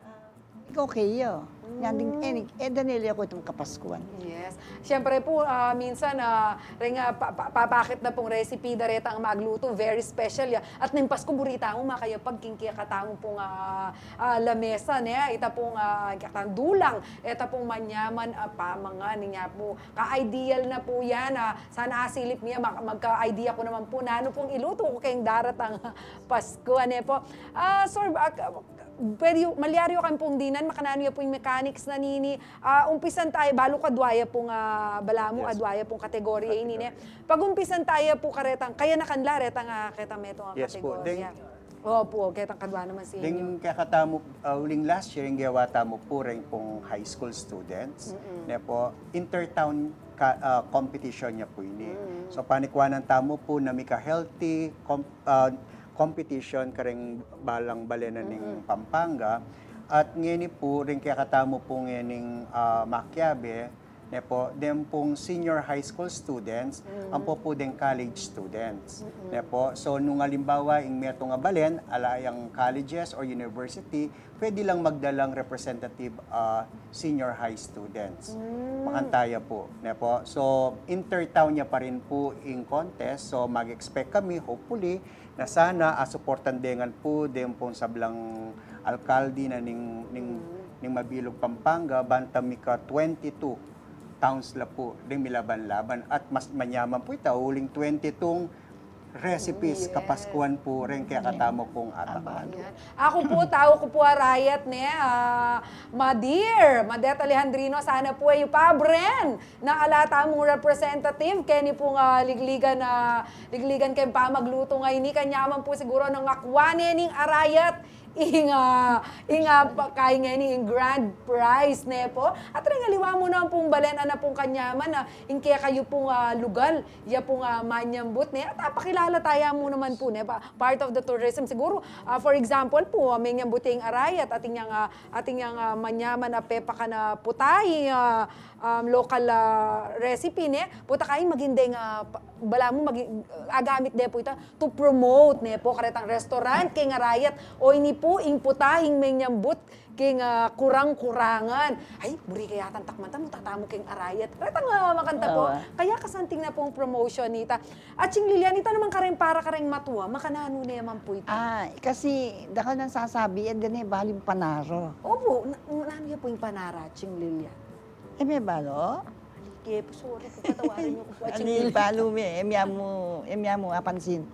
Ah, okay ya. Yan ding, Mm. e, e, daneli aku itang Kapaskuan. Yes. Siyempre pu, ah, minsan, ah, reng, ah, pa-, pa-, papakit na pung recipe da retang magluto, very special ya. At ning Pasku, buri tamu makayapag king kekatamu pung, ah, ah, lamesa, ne? Ita pung, ah, kekatang dulang, ita pung manyaman a pamangan, inya pu. Ka-ideal na pu yan, ah. Sana asilip mi ya, mag-, magka-idea ku naman pu nanu pung iluto ku keng daratang Pasku, ane pu. Ah, sir, ah, pwede yu, malyari yu kami pung dinan, makananu ya pu ing mechanics na nini. Ah, umpisan taya, balu kadwa ya pung, ah, balamu, Yes. kadwa ya pung kategorya ini, ne? Kategorya. Pag-umpisan taya pu karetang, kaya na kanla, retang, ah, ketang metung a Yes pu. kategorya. Deng Opu, ketang kadwa naman sa inyo. Deng kekatamu, ah, uling last year, ing gewa tamu pu reng pung high school students. Mm-mm. Ne pu, intertown ka-, ah, competition ya pu ini. Mm. So, panikwanan tamu pu na mika-healthy com-, ah, competition kareng balang balenan ning Mm-mm. Pampanga. At ngeni pu, reng kekatamu pu ngening, ah, makiabe, ne pu, deng pung senior high school students, Mm. ampo pu deng college students. Mm-mm. Ne pu, so nung alimbawa, ing metung a balen, ala yang colleges or university, pwede lang magdalang representative, ah, senior high students. Mm. Makanta ya pu, ne pu. So, intertown ya pa rin pu ing contest. So, mag-expect kami, hopefully, na sana, ah, suportan de ngan pu, deng pung sablang alkalde na ning, ning, Mm. ning mabilug Pampanga, banta mika twenty-two towns la pu, deng milaban-laban. At mas manyaman pu ita, uling twenty-two recipes, yes, kapaskuan pu reng kekatamu pung atakman. Yan. Aku pu, tau ku pu arayat ne, ah, Madir, Madet Alejandrino, sana pu e yu pabren na ala tamung representative keni pung, ah, ligligan, ah, ligligan keng pamaglutu ngeni. Kanyaman pu siguru nung akua ne ning arayat, ing, ah, ing, ah, pa-, kaya ngeni ing grand prize, ne pu. At reng aliwa mu naman pung balen, ana pung kanyaman, ah, ing kekayu pung, ah, lugal, ya pung, ah, manyambut, ne. At, ah, pakilala taya mu naman pu, ne, pa-, part of the tourism. Siguru, ah, for example pu, ah, menyambut ya ing arayat, atin yang, ah, atin yang, ah, manyaman a pepakan a putahe, ah, um, local, ah, recipe, ne. Pota kaya maging deng, ah, pa-, balamu maging, ah, agamit de pu ita to promote, ne pu, karetang restaurant keng arayat. O ini pu ing putaheng menyambut keng, ah, kurang-kurangan. Ay, buri ke yatang takman ta mu tatamu keng arayat. Karetang, ah, makanta pu. Awa. Kaya kasanting na pung promotion nita. Atsing Lilian, ita naman kareng para kareng matua, makananu ne man pu ita? Ah, kasi dakal nang sasabi, e, dene balu ing panara. Opu, na-, nanu ya pu ing panara, Atsing Lilian? E, me balu? Ke pu, sorry pu, patawarin yu ku pu, Atsing Lilian. Balu me, e, me mu, e, me mu apansin.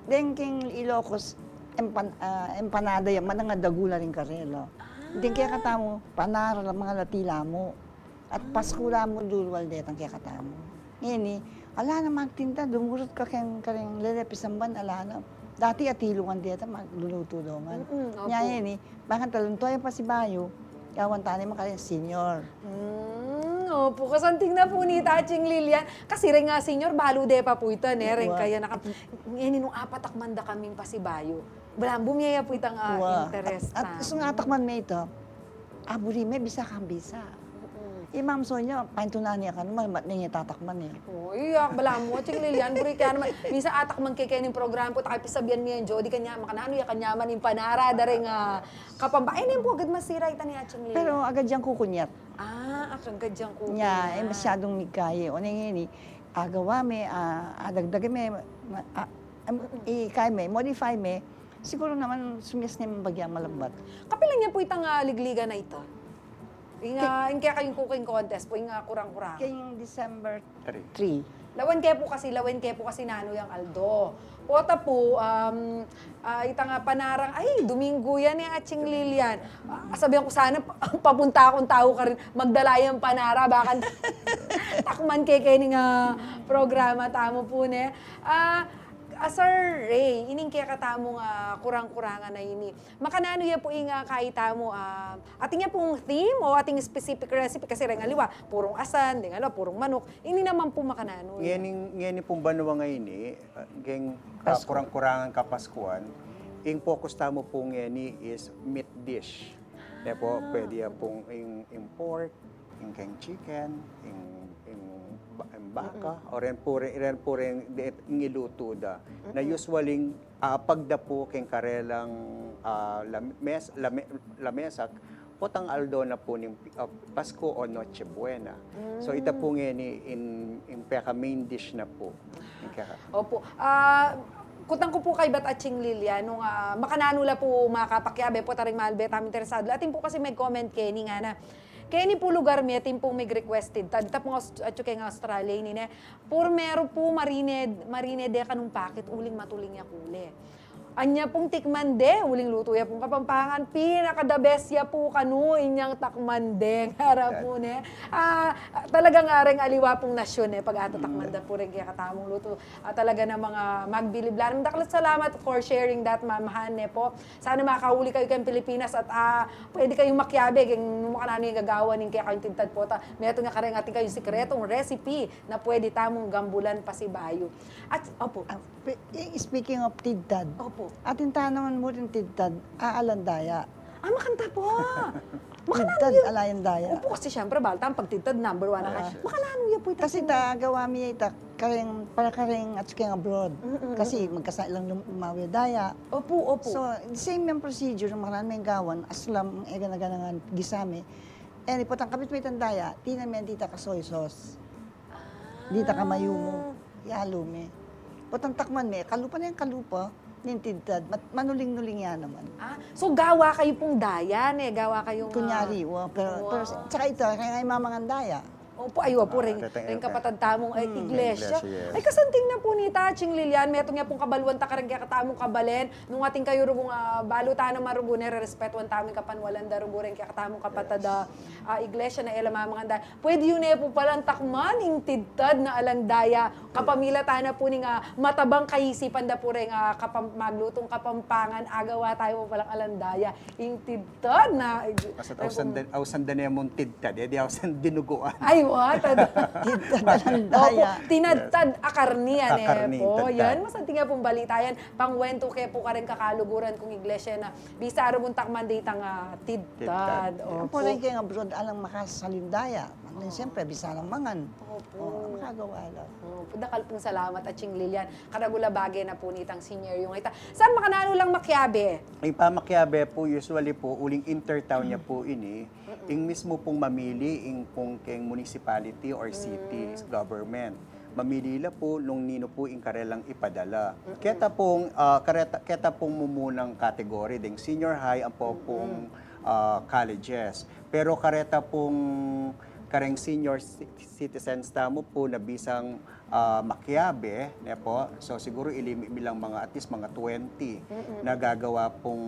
Deng keng Ilocos, empan-, ah, empanada ya, manang adagu la ring karela. Ah. Deng kekatamu, panara la, mangalati la mu. At Pasku la mu dulwal detang kekatamu. Ngeni, ala na magtinda, dumurut ka keng kareng lele pisamban, ala na. Dati atilungan deta, maglulutu dongan. Mm-mm, opu. Nya ngeni, bakanta lunto yang pasibayu, gawan tane makareng senior. Mm, opu, kasanting na pu nita, Atsing Lilian. Kasi reng, ah, senior, balu de pa pu ita, ne, reng kaya naka-, ngeni nung apatakman da kaming pasibayu. Balamu mie ya pu itang, ah, interes na. At, at, at, sung atakman me ita, ah, buri me, bisa kang bisa. Mm-mm. Imam Sonia, paintunan ne kanu, ma-, ma-, ne tatakman e. O, iya, balamu, Atsing Lilian, buri ke naman. Minsan atakman ke keni ing programa pu, takay pisabian mi yang Jody kanya, makananu ya kanyaman ing panara da reng, ah, Kapampangan. E, ne pu agad masira ita ni Atsing Lilian. Pero agad yang kukunyat. Ah, agad yang kukunyat. Nya, e, masyadung migkaye. O, ne ngeni, agawa me, ah, adagdag me, ma-, ah, em, ikay me, modify me, siguru naman sumias ne ing bagyang malambat. Kapilan ya pu itang, ah, ligligan a ita? Ing, ah, ing kekayung cooking contest pu, ing, ah, kurang-kurang. Keng December three. Lawen ke pu kasi, lawen ke pu kasi nanu yang aldo. Pota pu, um, ah, itang panarang, ay, Domingo yan e, Atsing Lilian. Ah, sabian ku sana, pa-, papunta akung tau karin, magdala yang panara, bakanta takman ke keni nga programa tamu pu, ne. Ah, ah, Sir Ray, ining kekatamung, ah, kurang-kurangan a ini, makananu ya pu ing, ah, kaya tamu, ah, atin ya pung theme o atin specific recipe? Kasi reng aliwa, purung asan, deng aliwa, purung manuk. Ini naman pu makananu ya? Ngeni, ngeni pung banua ngeni, ah, geng, ah, Pasko. Kurang-kurangan kapaskuan, ing focus tamu pu ngeni is meat dish. Ne pu, ah, pwede ya pung ing, ing pork, ing keng chicken, ing, ing ba-, ing baka, mm-mm, o ren pu rin, ren pu rin, de-, ing ilutu da. Na, mm-mm, usually, ah, pagdapu keng karelang, ah, lames-, lame-, lamesa, potang aldo na pu ning, ah, Pasko o Noche Buena. So, ita pu ngeni in, in peka main dish na pu. Ing keka- Opu. Ah, kutang ku pu kaybat, Atsing Lilian, nung, ah, makananu la pu makapakiabe, pota ring malbe tamu interesado la. Atin pu kasi meg-comment keni ngana. Keni pu lugar mi, atin pung mig-request, ita, ita pung Aus-, atyu keng Australia ini, ne. Purmeru pu marine, marine de kanung pakit, uling matuling ya kule. Anya pung tikman de, uling lutu ya pung Kapampangan, pinaka-the best ya pu kanu inyang takman de, ngara pu, ne. Ah, talagang, ah, reng aliwa pung nasyun, ne, pag-atatakman da pu reng kekatamung lutu. Ah, talaga namang, ah, magbilib la. Dakal a salamat for sharing that, Ma'am Han, ne pu. Sana makauli kayu keng Pilipinas at, ah, pwede kayung makiabe keng makananu ing gagawan ning kekayung tidtad, pota metung ya kareng atin kayung sikretong recipe na pwede tamung gambulan pasibayu. At, opu. Ah, pe-, eh, speaking of tidtad, opu, atin ta naman mu ring tidtad, ah, alang daya. Ah, makanta pu. Makananu ya? Tidtad, alang daya. Opu, kasi siyempre, bale tamu pag tidtad, number one na. Ah. Makananu ya pu ita? Kasi ita, gawa mi ya ita, kareng, para kareng atyu keng abroad. Mm, mm, kasi mm, magkasa lang lum-, lumawe daya. Opu, opu. So, the same yang procedure, makananu meng gawan, aslam, e gana-gana ngan gisa me. E, potang kapit me itang daya, tinan me dita ka soy sauce. Ah. Dita ka mayumu, yalu me. Potang takman me, kalupa na yang kalupa ning tidtad, mat-, manuling-nuling ya naman. Ah, so gawa kayu pung daya, ne? Gawa kayung, ah, kunyari, wa, pero, pero, tsaka ita, kaya nga imamangan daya. Opo, ay, opo, ah, reng, reng kapatad tamung, eh, mm, iglesia. Iglesia, yes. Ay, kasanting na pu nita, Ching Lilian, metung ya pung kabaluan ta kareng kekatamung kabalen, nung atin kayu rugung, ah, balu ta na marugu, nererespetuan tamu ing kapanwalan da rugu reng kekatamung kapatad, yes, ah, ah, iglesia na e la mamangandaya. Pwede yu ne pu palang takman ing tidtad na alang daya. Kapamilatan na pu ning, ah, matabang kaisipan da pu reng, ah, kapam-, maglutung Kapampangan, agawa tayu pu palang alang daya. Ing tidtad na, eh, basta ausan da, ausan da ne mung tidtad, e di ausan dinuguan. Ay, wa, tad-, tidtad alang daya. Opo, tinadtad a karni, e pu. Karni, tidtad. Yan, masanting ya pung balita yan. Pangwentu ke pu kareng kakaluguran kung iglesia na bisa rugung takman ditang, ah, tidtad. Tidtad, yes. Opo. Ampo reng keng abroad alang makasalindaya. Siyempre, bisa lang mangan. Opo. O, makagawa la. Opo, dakal pung salamat, Atching Lilian. Karagul a bage na pu nitang senior yung ita. Sir, makananu lang makiabe? Ing pamakiabe pu, usually pu, uling intertown ya pu ini, ing mismu pung mamili, ing pung keng municipality or city government. Mamili la pu nung ninu pu ing karelang ipadala. Keta pung, ah, kareta-, keta pung mumunang category, deng senior high, ampo pung, ah, colleges. Pero kareta pung kareng senior ci-, citizens tamu pu na bisang, ah, makiabe, ne pu? So, siguru ilimit mi lang mga, at least mga twenty na gagawa pung,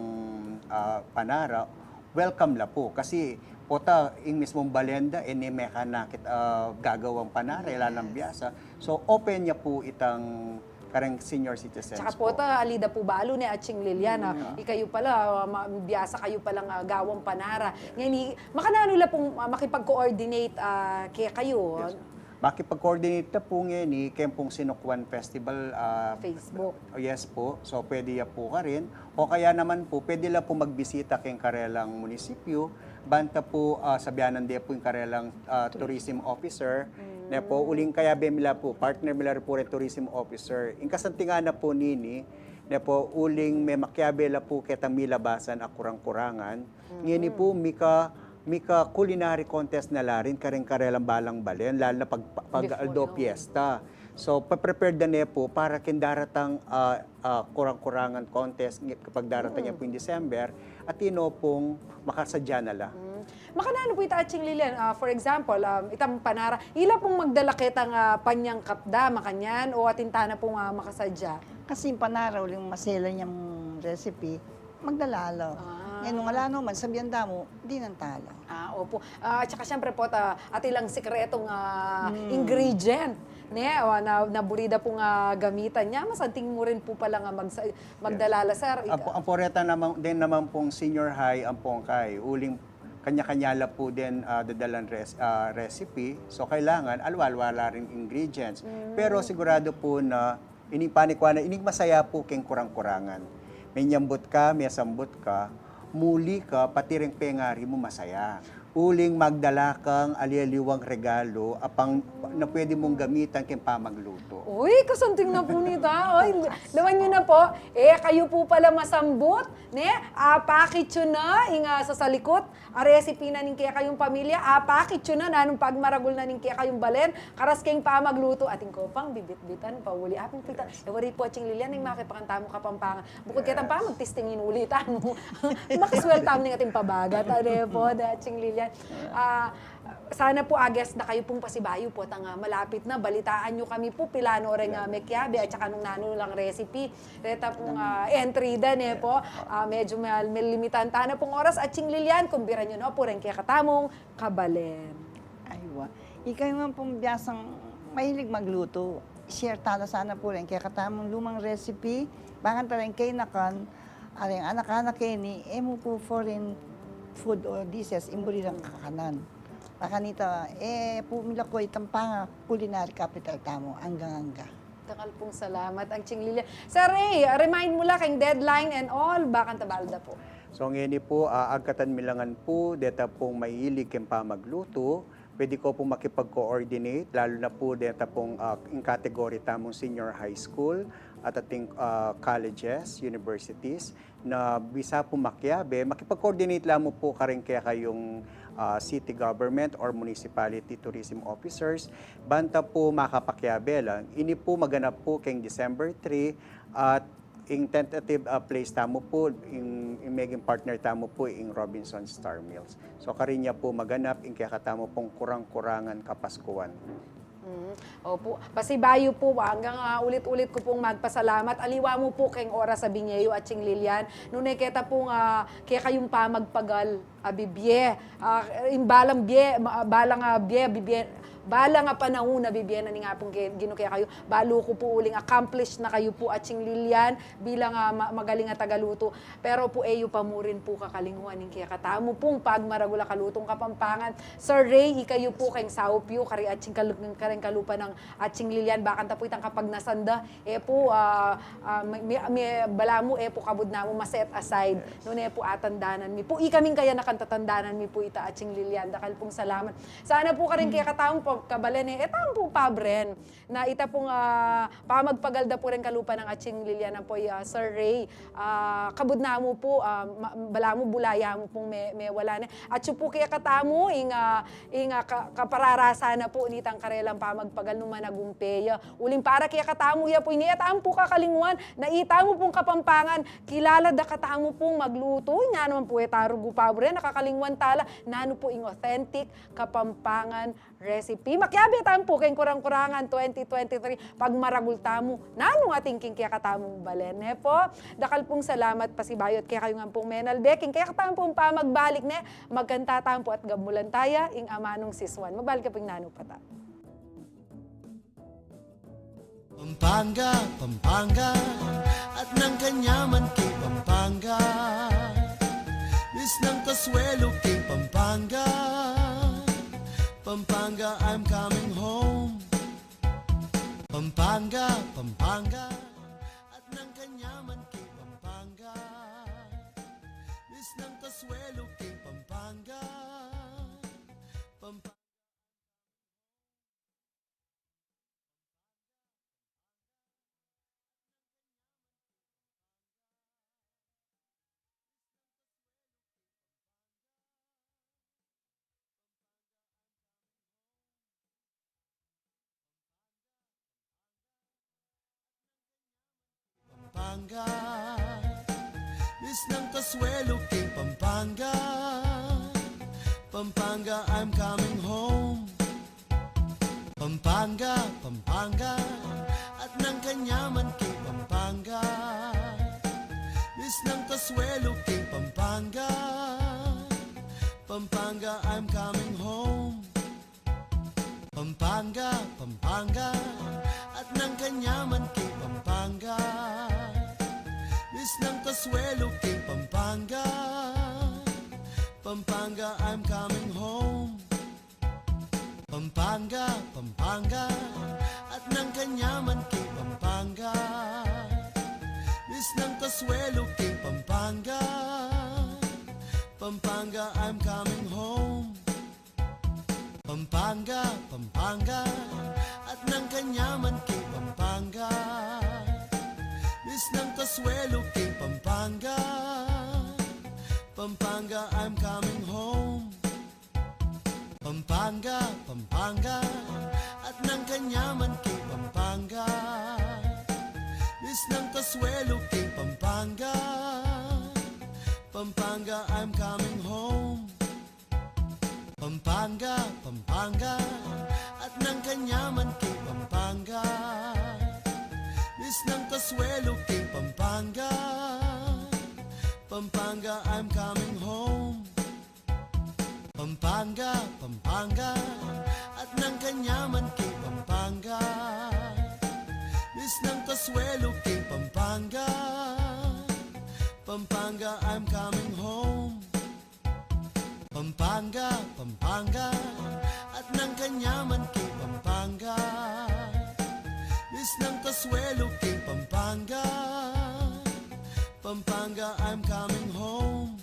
ah, panara. Welcome la pu. Kasi pota ing mismung balen da, e ne mekanakit, ah, gagawang panara, e la nang biasa. So, open ya pu itang kareng senior citizens pu. Tsaka pota, ali da pu balu ne, Atching Lilian, ah. Ikayu pala, ah, ma-, biasa kayu palang, ah, gawang panara. Ngeni, makananu la pung, ah, makipag-coordinate, ah, kekayu? Yes. Makipag-coordinate na pu ngeni keng pung Sinukwan Festival, ah, Facebook. Yes pu. So, pwede ya pu karin. O kaya naman pu, pwede la pu magbisita keng karelang munisipyu. Banta pu, ah, sabianan de pu ing karelang, ah, tourism officer. Ne pu, uling kayabe mi la pu, partner mi la rin pu reng tourism officer. Ing kasantingan na pu nini, ne pu, uling memakiabe la pu ketang milabasan a kurang-kurangan. Ngeni pu, mika, mika culinary contest na la rin kareng karelang balang balen, lalu na pag, pag, pag Aldo Fiesta. So, pa-prepare da ne pu para keng daratang, ah, ah, kurang-kurangan contest, ngi-, kapag daratang ya pu ing December, atin no pung makasadya na la. Makananu pu ita, Atching Lilian, ah, for example, um, itang panara, ila pung magdala ketang, ah, panyangkap da, makanyan, o atin tana pung, ah, makasadya? Kasi ing panara, uling maselan yang recipe, magdala la. Ah. Ngeni nung ala no man, sabian da mu, dinan ta la. Ah, opo. Ah, at saka siyempre pu, ta-, atin lang sikretong, ah, ingredient, ne? O, na, na buri da pung, ah, gamitan ya. Masanting mu rin pu pala nga magsa-, magdala la, sir. Ampo, ampo reta naman, din naman pung senior high, ampong kay, uling kanya-kanya la pu din, ah, dadalan res-, ah, recipe. So, kailangan, alwa-alwa la rin ingredients. Pero sigurado pu na ining panikwa na, ining masaya pu keng kurang-kurangan. Menyambut ka, mesambut ka, muli ka, pati reng pengari mu masaya. Uling magdala kang ali-aliwang regalo, apang na pwede mung gamitan keng pamagluto. Uy, kasanting na pu nita. Uy, lawan yu na pu. E kayu pu pala masambut, ne? Apakit yu na, ing, ah, sasalikut a recipe na ning kekayung pamilya, apakit yu na, nanung pagmaragul na ning kekayung balen, karas keng pamagluto, atin ko pang bibitbitan pa uli. Apung pita, e wari pu, Atching Lilian, ing makipakan tamu Kapampangan. Bukut ketang pamagtisting, inuli tamu. Makiswel tamu ning atin pabagat, ne pu, Atching Lilian. Ah, sana pu, ages na kayu pung pasibayu pu, tang, ah, malapit na, balitaan yu kami pu, pilan no reng, ah, mekiabe, at saka nung nanu lang recipe. Reta pung, ah, entry da, ne pu? Ah, medyu ma-, malimitan tana pung oras, Atching Lilian, kumbiran yu no pu reng kekatamung kabalen. Aywa. Ikayu ngan pung biasang mahilig magluto, share ta la sana pu reng kekatamung lumang recipe, bakanta reng kayanakan, a reng anak-anak keni, e mu pu foreign food or dishes ing buri rang kakanan. Bakanita, e pu milako itang panga-culinary capital tamu, anggang-angga. Dakal pung salamat, Atching Lilian. Sir Ray, remind mu la keng deadline and all, bakanta balu da pu. So, ngeni pu, ah, agkatan mi la ngan pu, deta pung mahilig keng pamagluto, pwede ko pu makipag-coordinate, lalu na pu deta pung, ah, ing category tamung senior high school, at ating, ah, colleges, universities, na bisa pu makiabe, makipag-coordinate la mu pu kareng kekayung, ah, city government or municipality tourism officers, banta pu makapakiabe la. Ini pu maganap pu keng December three at Ing tentative, ah, place tamu pu, ing, ing maging partner tamu pu, ing Robinson Star Mills. So, karin ya pu maganap ing kekatamu pung kurang-kurangan Kapaskuan. Mm, opu. Pasibayu pu, anggang, ah, ulit-ulit ku pung magpasalamat. Aliwa mu pu keng oras a binye yu, Atsing Lilian. Nune keta pung, ah, kekayung pamagpagal a bibie. Ah, ing balang bie, ma-, balang, ah, bie, bibie, balang, ah, panahun a bibie na ning Apung ke-, Ginu kekayu. Balu ku pu uling accomplished na kayu pu, Atsing Lilian, bilang, ah, ma-, magaling a tagalutu. Pero pu, e yu pa mu rin pu kakalingwan ing kekatamu pung pagmaragul a kalutung Kapampangan. Sir Ray, ikayu pu keng saup yu, kari atsing kalu-, kareng kalupa nang Atsing Lilian, bakanta pu itang kapagnasan da, e pu, ah, ah, mi, mi, mi, balamu, e pu kabud namu ma-set aside. Yes. Nune pu atandanan mi pu, ikaming kayanakan tatandanan mi pu ita, Atsing Lilian. Dakal pung salamat. Sana pu karin kekatamung pagkabalen, e, e tamu pu pabren na ita pung, ah, pamagpagal da pu reng kalupa nang Atsing Lilian ampo i, ah, Sir Ray. Ah, kabud namu pu, ah, ma-, balamu bula ya mu pung me-, mewala ne. Atsu pu kekatamu ing, ah, ing, ah, ka-, kapararasan na pu nitang karelang pamagpagal nung managumpe ya. Uling para kekatamu ya pu ini, e tamu pu kakalingwan na itamu pung Kapampangan, kilala da katamu pung maglutu. Inya naman pu, e ta rugu pabren na kakalingwan tala nanu pu ing authentic Kapampangan recipe. Makiabe tamu pu keng kurang-kurangan twenty twenty-three, pagmaragul tamu nanu atin king kekatamung balen, ne pu. Dakal pung salamat. Pasibayu at kekayu ngan pung menalbe king kekatamu pung pamagbalik, ne, magkanta tamu pu at gamulan taya ing amanung sisuan. Magbalik ya pu ing nanu pa ta. Pampanga, Pampanga, at nang kanyaman king Pampanga. Miss ng kasuelo king Pampanga. Pampanga, I'm coming home. Pampanga, Pampanga, at nang kanyaman king Pampanga. Miss ng kasuelo king Pampanga. Pampanga. Pampanga. Miss ng kasuelo king Pampanga. Pampanga, I'm coming home. Pampanga, Pampanga, at nang kanyaman king Pampanga. Miss ng kasuelo king Pampanga. Pampanga, I'm coming home. Pampanga, Pampanga, at nang kanyaman king Pampanga. Miss ng kasuelo king Pampanga. Pampanga, I'm coming home. Pampanga, Pampanga, at nang kanyaman king Pampanga. Miss ng kasuelo king Pampanga. Pampanga, I'm coming home. Pampanga, Pampanga, at nang kanyaman king Pampanga. Miss ng kasuelo king Pampanga. Pampanga, I'm coming home. Pampanga, Pampanga, at nang kanyaman king Pampanga. Miss ng kasuelo king Pampanga. Pampanga, I'm coming home. Pampanga, Pampanga, at nang kanyaman king Pampanga. Miss ng kasuelo king Pampanga. Pampanga, I'm coming home. Pampanga, Pampanga, at nang kanyaman king Pampanga. Miss ng kasuelo king Pampanga. Pampanga, I'm coming home. Pampanga, Pampanga, at nang kanyaman king Pampanga. Miss ng kasuelo king Pampanga. Pampanga, I'm coming home.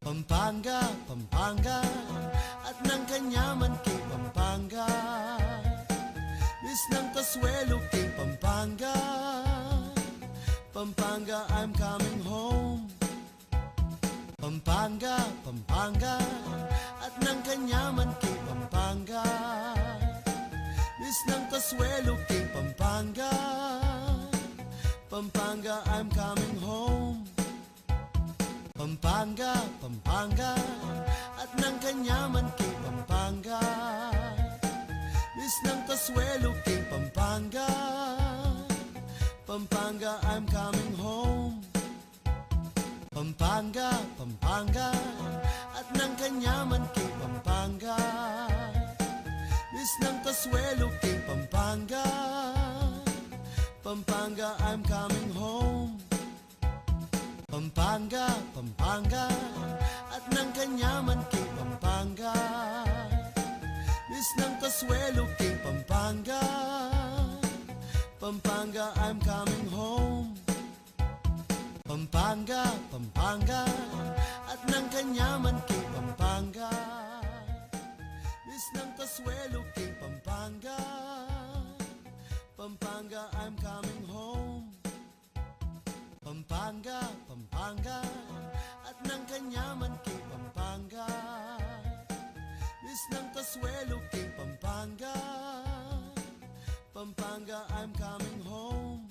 Pampanga, Pampanga, at nang kanyaman king Pampanga. Miss ng kasuelo king Pampanga. Pampanga, I'm coming home. Pampanga, Pampanga, at nang kanyaman king Pampanga. Miss ng kasuelo king Pampanga. Pampanga, I'm coming home. Pampanga, Pampanga, atin nang kanyaman king Pampanga. Miss nang kasuelu king Pampanga. Pampanga, I'm coming home. Pampanga, Pampanga, atin nang kanyaman king Pampanga. Miss nang kasuelu king Pampanga. Pampanga, I'm coming home. Pampanga, Pampanga, atin nang kanyaman king Pampanga. Miss nang kasuelu king Pampanga. Pampanga, I'm coming home. Pampanga, Pampanga, atin nang kanyaman king Pampanga. Miss nang kasuelu king Pampanga. Pampanga, I'm coming home. Pampanga, Pampanga, atin nang kanyaman king Pampanga. Miss nang kasuelu king Pampanga. Pampanga, I'm coming home.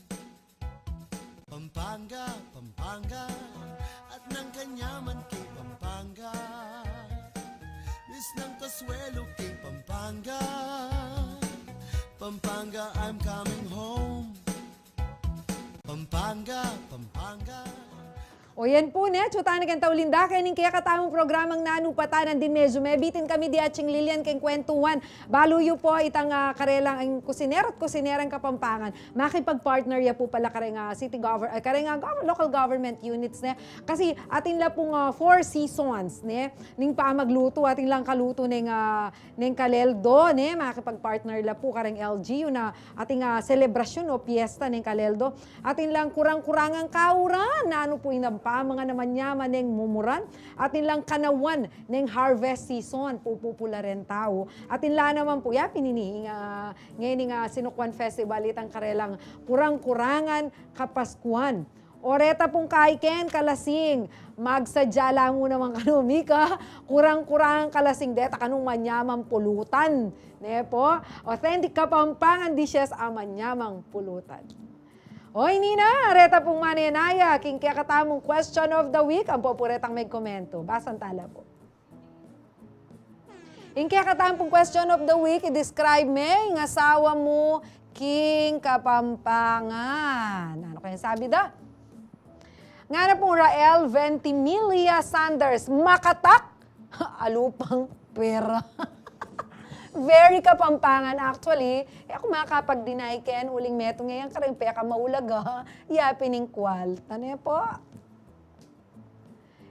Pampanga, Pampanga, atin nang kanyaman king Pampanga. Miss nang kasuelu king Pampanga. Pampanga, I'm coming home. Pampanga, Pampanga. O yan pu, ne, atyu tana keng tauling dakal ning kekatamung programang Nanu pa Tanan. Ding medyu mebitin kami di atsing Lilian keng kwentuhan. Balu yu pu itang, ah, karelang kusinero at kusinerang Kapampangan, makipag-partner ya pu pala kareng, ah, city govern-, ah, kareng, ah, gov-, local government units, ne. Kasi atin la pung, ah, Four Seasons, ne, ning pamaglutu, atin lang kalutu neng, ah, neng kaleldo, ne, makipag-partner la pu kareng L G U na ating, ah, selebrasyun o piyesta neng kaleldo. Atin lang kurang-kurangan kauran, nanu pu ing pamangan a manyaman neng mumuran. Atin lang kanawan neng harvest season, pupupula reng tau. Atin la naman pu ya pin ini, ah, ngeni, ah, Sinukwan Festival, itang karelang kurang-kurangan kapaskuan. O reta pung kaiken kalasing, magsadya la mu naman kanu, mika, kurang-kurangan kalasing, deta kanu manyaman pulutan. Ne pu? Authentic Kapampangan dishes a manyaman pulutan. O ini na, reta pung manenaya king kekatamung question of the week, ampo pu retang megkomentu. Basan tala pu. Ing kekatamung question of the week, i-describe me ing asawa mu king Kapampangan. Nanu kayang sabi da? Ngana pung Rael Ventimiglia Sanders, makatak, alu pang pera. Very Kapampangan, actually. E aku makapag-deny ken, uling metung ya ing kareng pekamaulaga, ya pin ing kwalta, ne pu?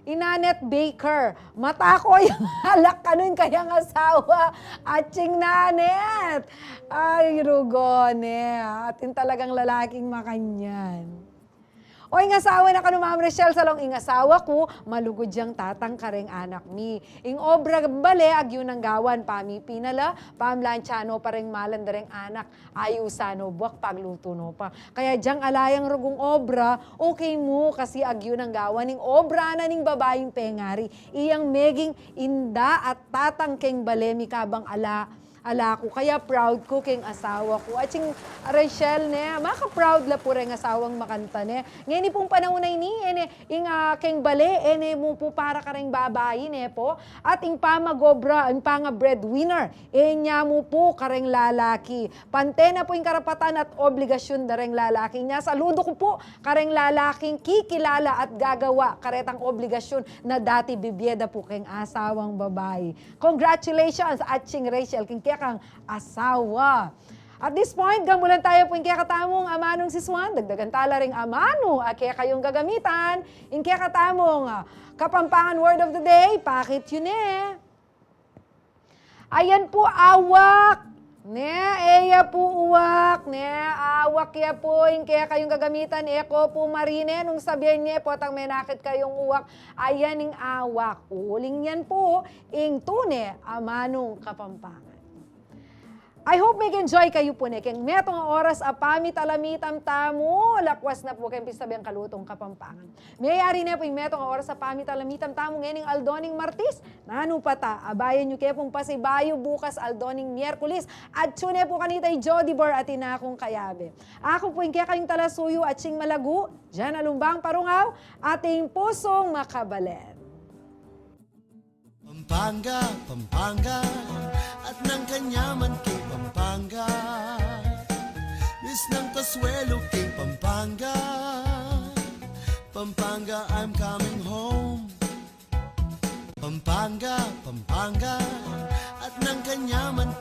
I Nanette Baker, mata ko yang alak kanu ing kayang asawa. Atsing Nanette! Ay, rugo ne. Atin talagang lalaking makanyan. O ing asawa na kanu, Ma'am Rochelle Salong, ing asawa ku, malugud yang tatang kareng anak mi. Ing obra bale, agyu nang gawan, pamipinala, pamlantsa no pa reng malan da reng anak, ayusan no buak, paglutu no pa. Kaya dyang ala yang rugung obra, okay mu, kasi agyu nang gawan ing obra na ning babaing pengari. Iyang meging inda at tatang keng bale mi kabang ala, ala ku, kaya proud ku keng asawa ku. Atsing Rachel ne, maka-proud la pu reng asawang makanta ne. Ngeni pung panaun a ini, e ne, ing, ah, keng bale, e ne mu pu para kareng babai ne pu. At ing pamag-obra, ing panga-breadwinner, e nya mu pu kareng lalaki. Pante na pu ing karapatan at obligasyun da reng lalaki. Nya saludu ku pu kareng lalaking kikilala at gagawa karetang obligasyun na dati bibie da pu keng asawang babai. Congratulations, Atsing Rachel, king kekang asawa. At this point, gamulan taya pu ing kekatamung amanung sisuan, dagdagan tala ring amanu a kekayung gagamitan, ing kekatamung, ah, Kapampangan word of the day, pakit yu ne. Ayan pu, awak. Ne, e ya pu uwak, ne, awak ya pu ing kekayung gagamitan, e ko pu marine nung sabian ye potang menakit kayung uwak, ayan ing awak. Uling yan pu, ing tune a manung Kapampangan. I hope meke-enjoy kayu pu ne keng metung a oras a pamitalamitan tamu. Lakwas na pu keng pista beng kalutung Kapampangan. Meyari ne pu ing metung a oras a pamitalamitan tamu ngening aldo ning Martis. Nanu pa ta, abayan yu ke pung pasibayu bukas aldo ning Miyerkulis. Atyu ne pu kanita i Jody Bor at ing akung kayabe. Aku pu ing kekayung talasuyu, Aching Malagu, Jan Alumbang Parungaw, ating pusung makabalen. Pampanga, Pampanga, at nang kanyaman king Pampanga. Miss ng Pasuelo king Pampanga. Pampanga, I'm coming home. Pampanga, Pampanga, at nang kanyaman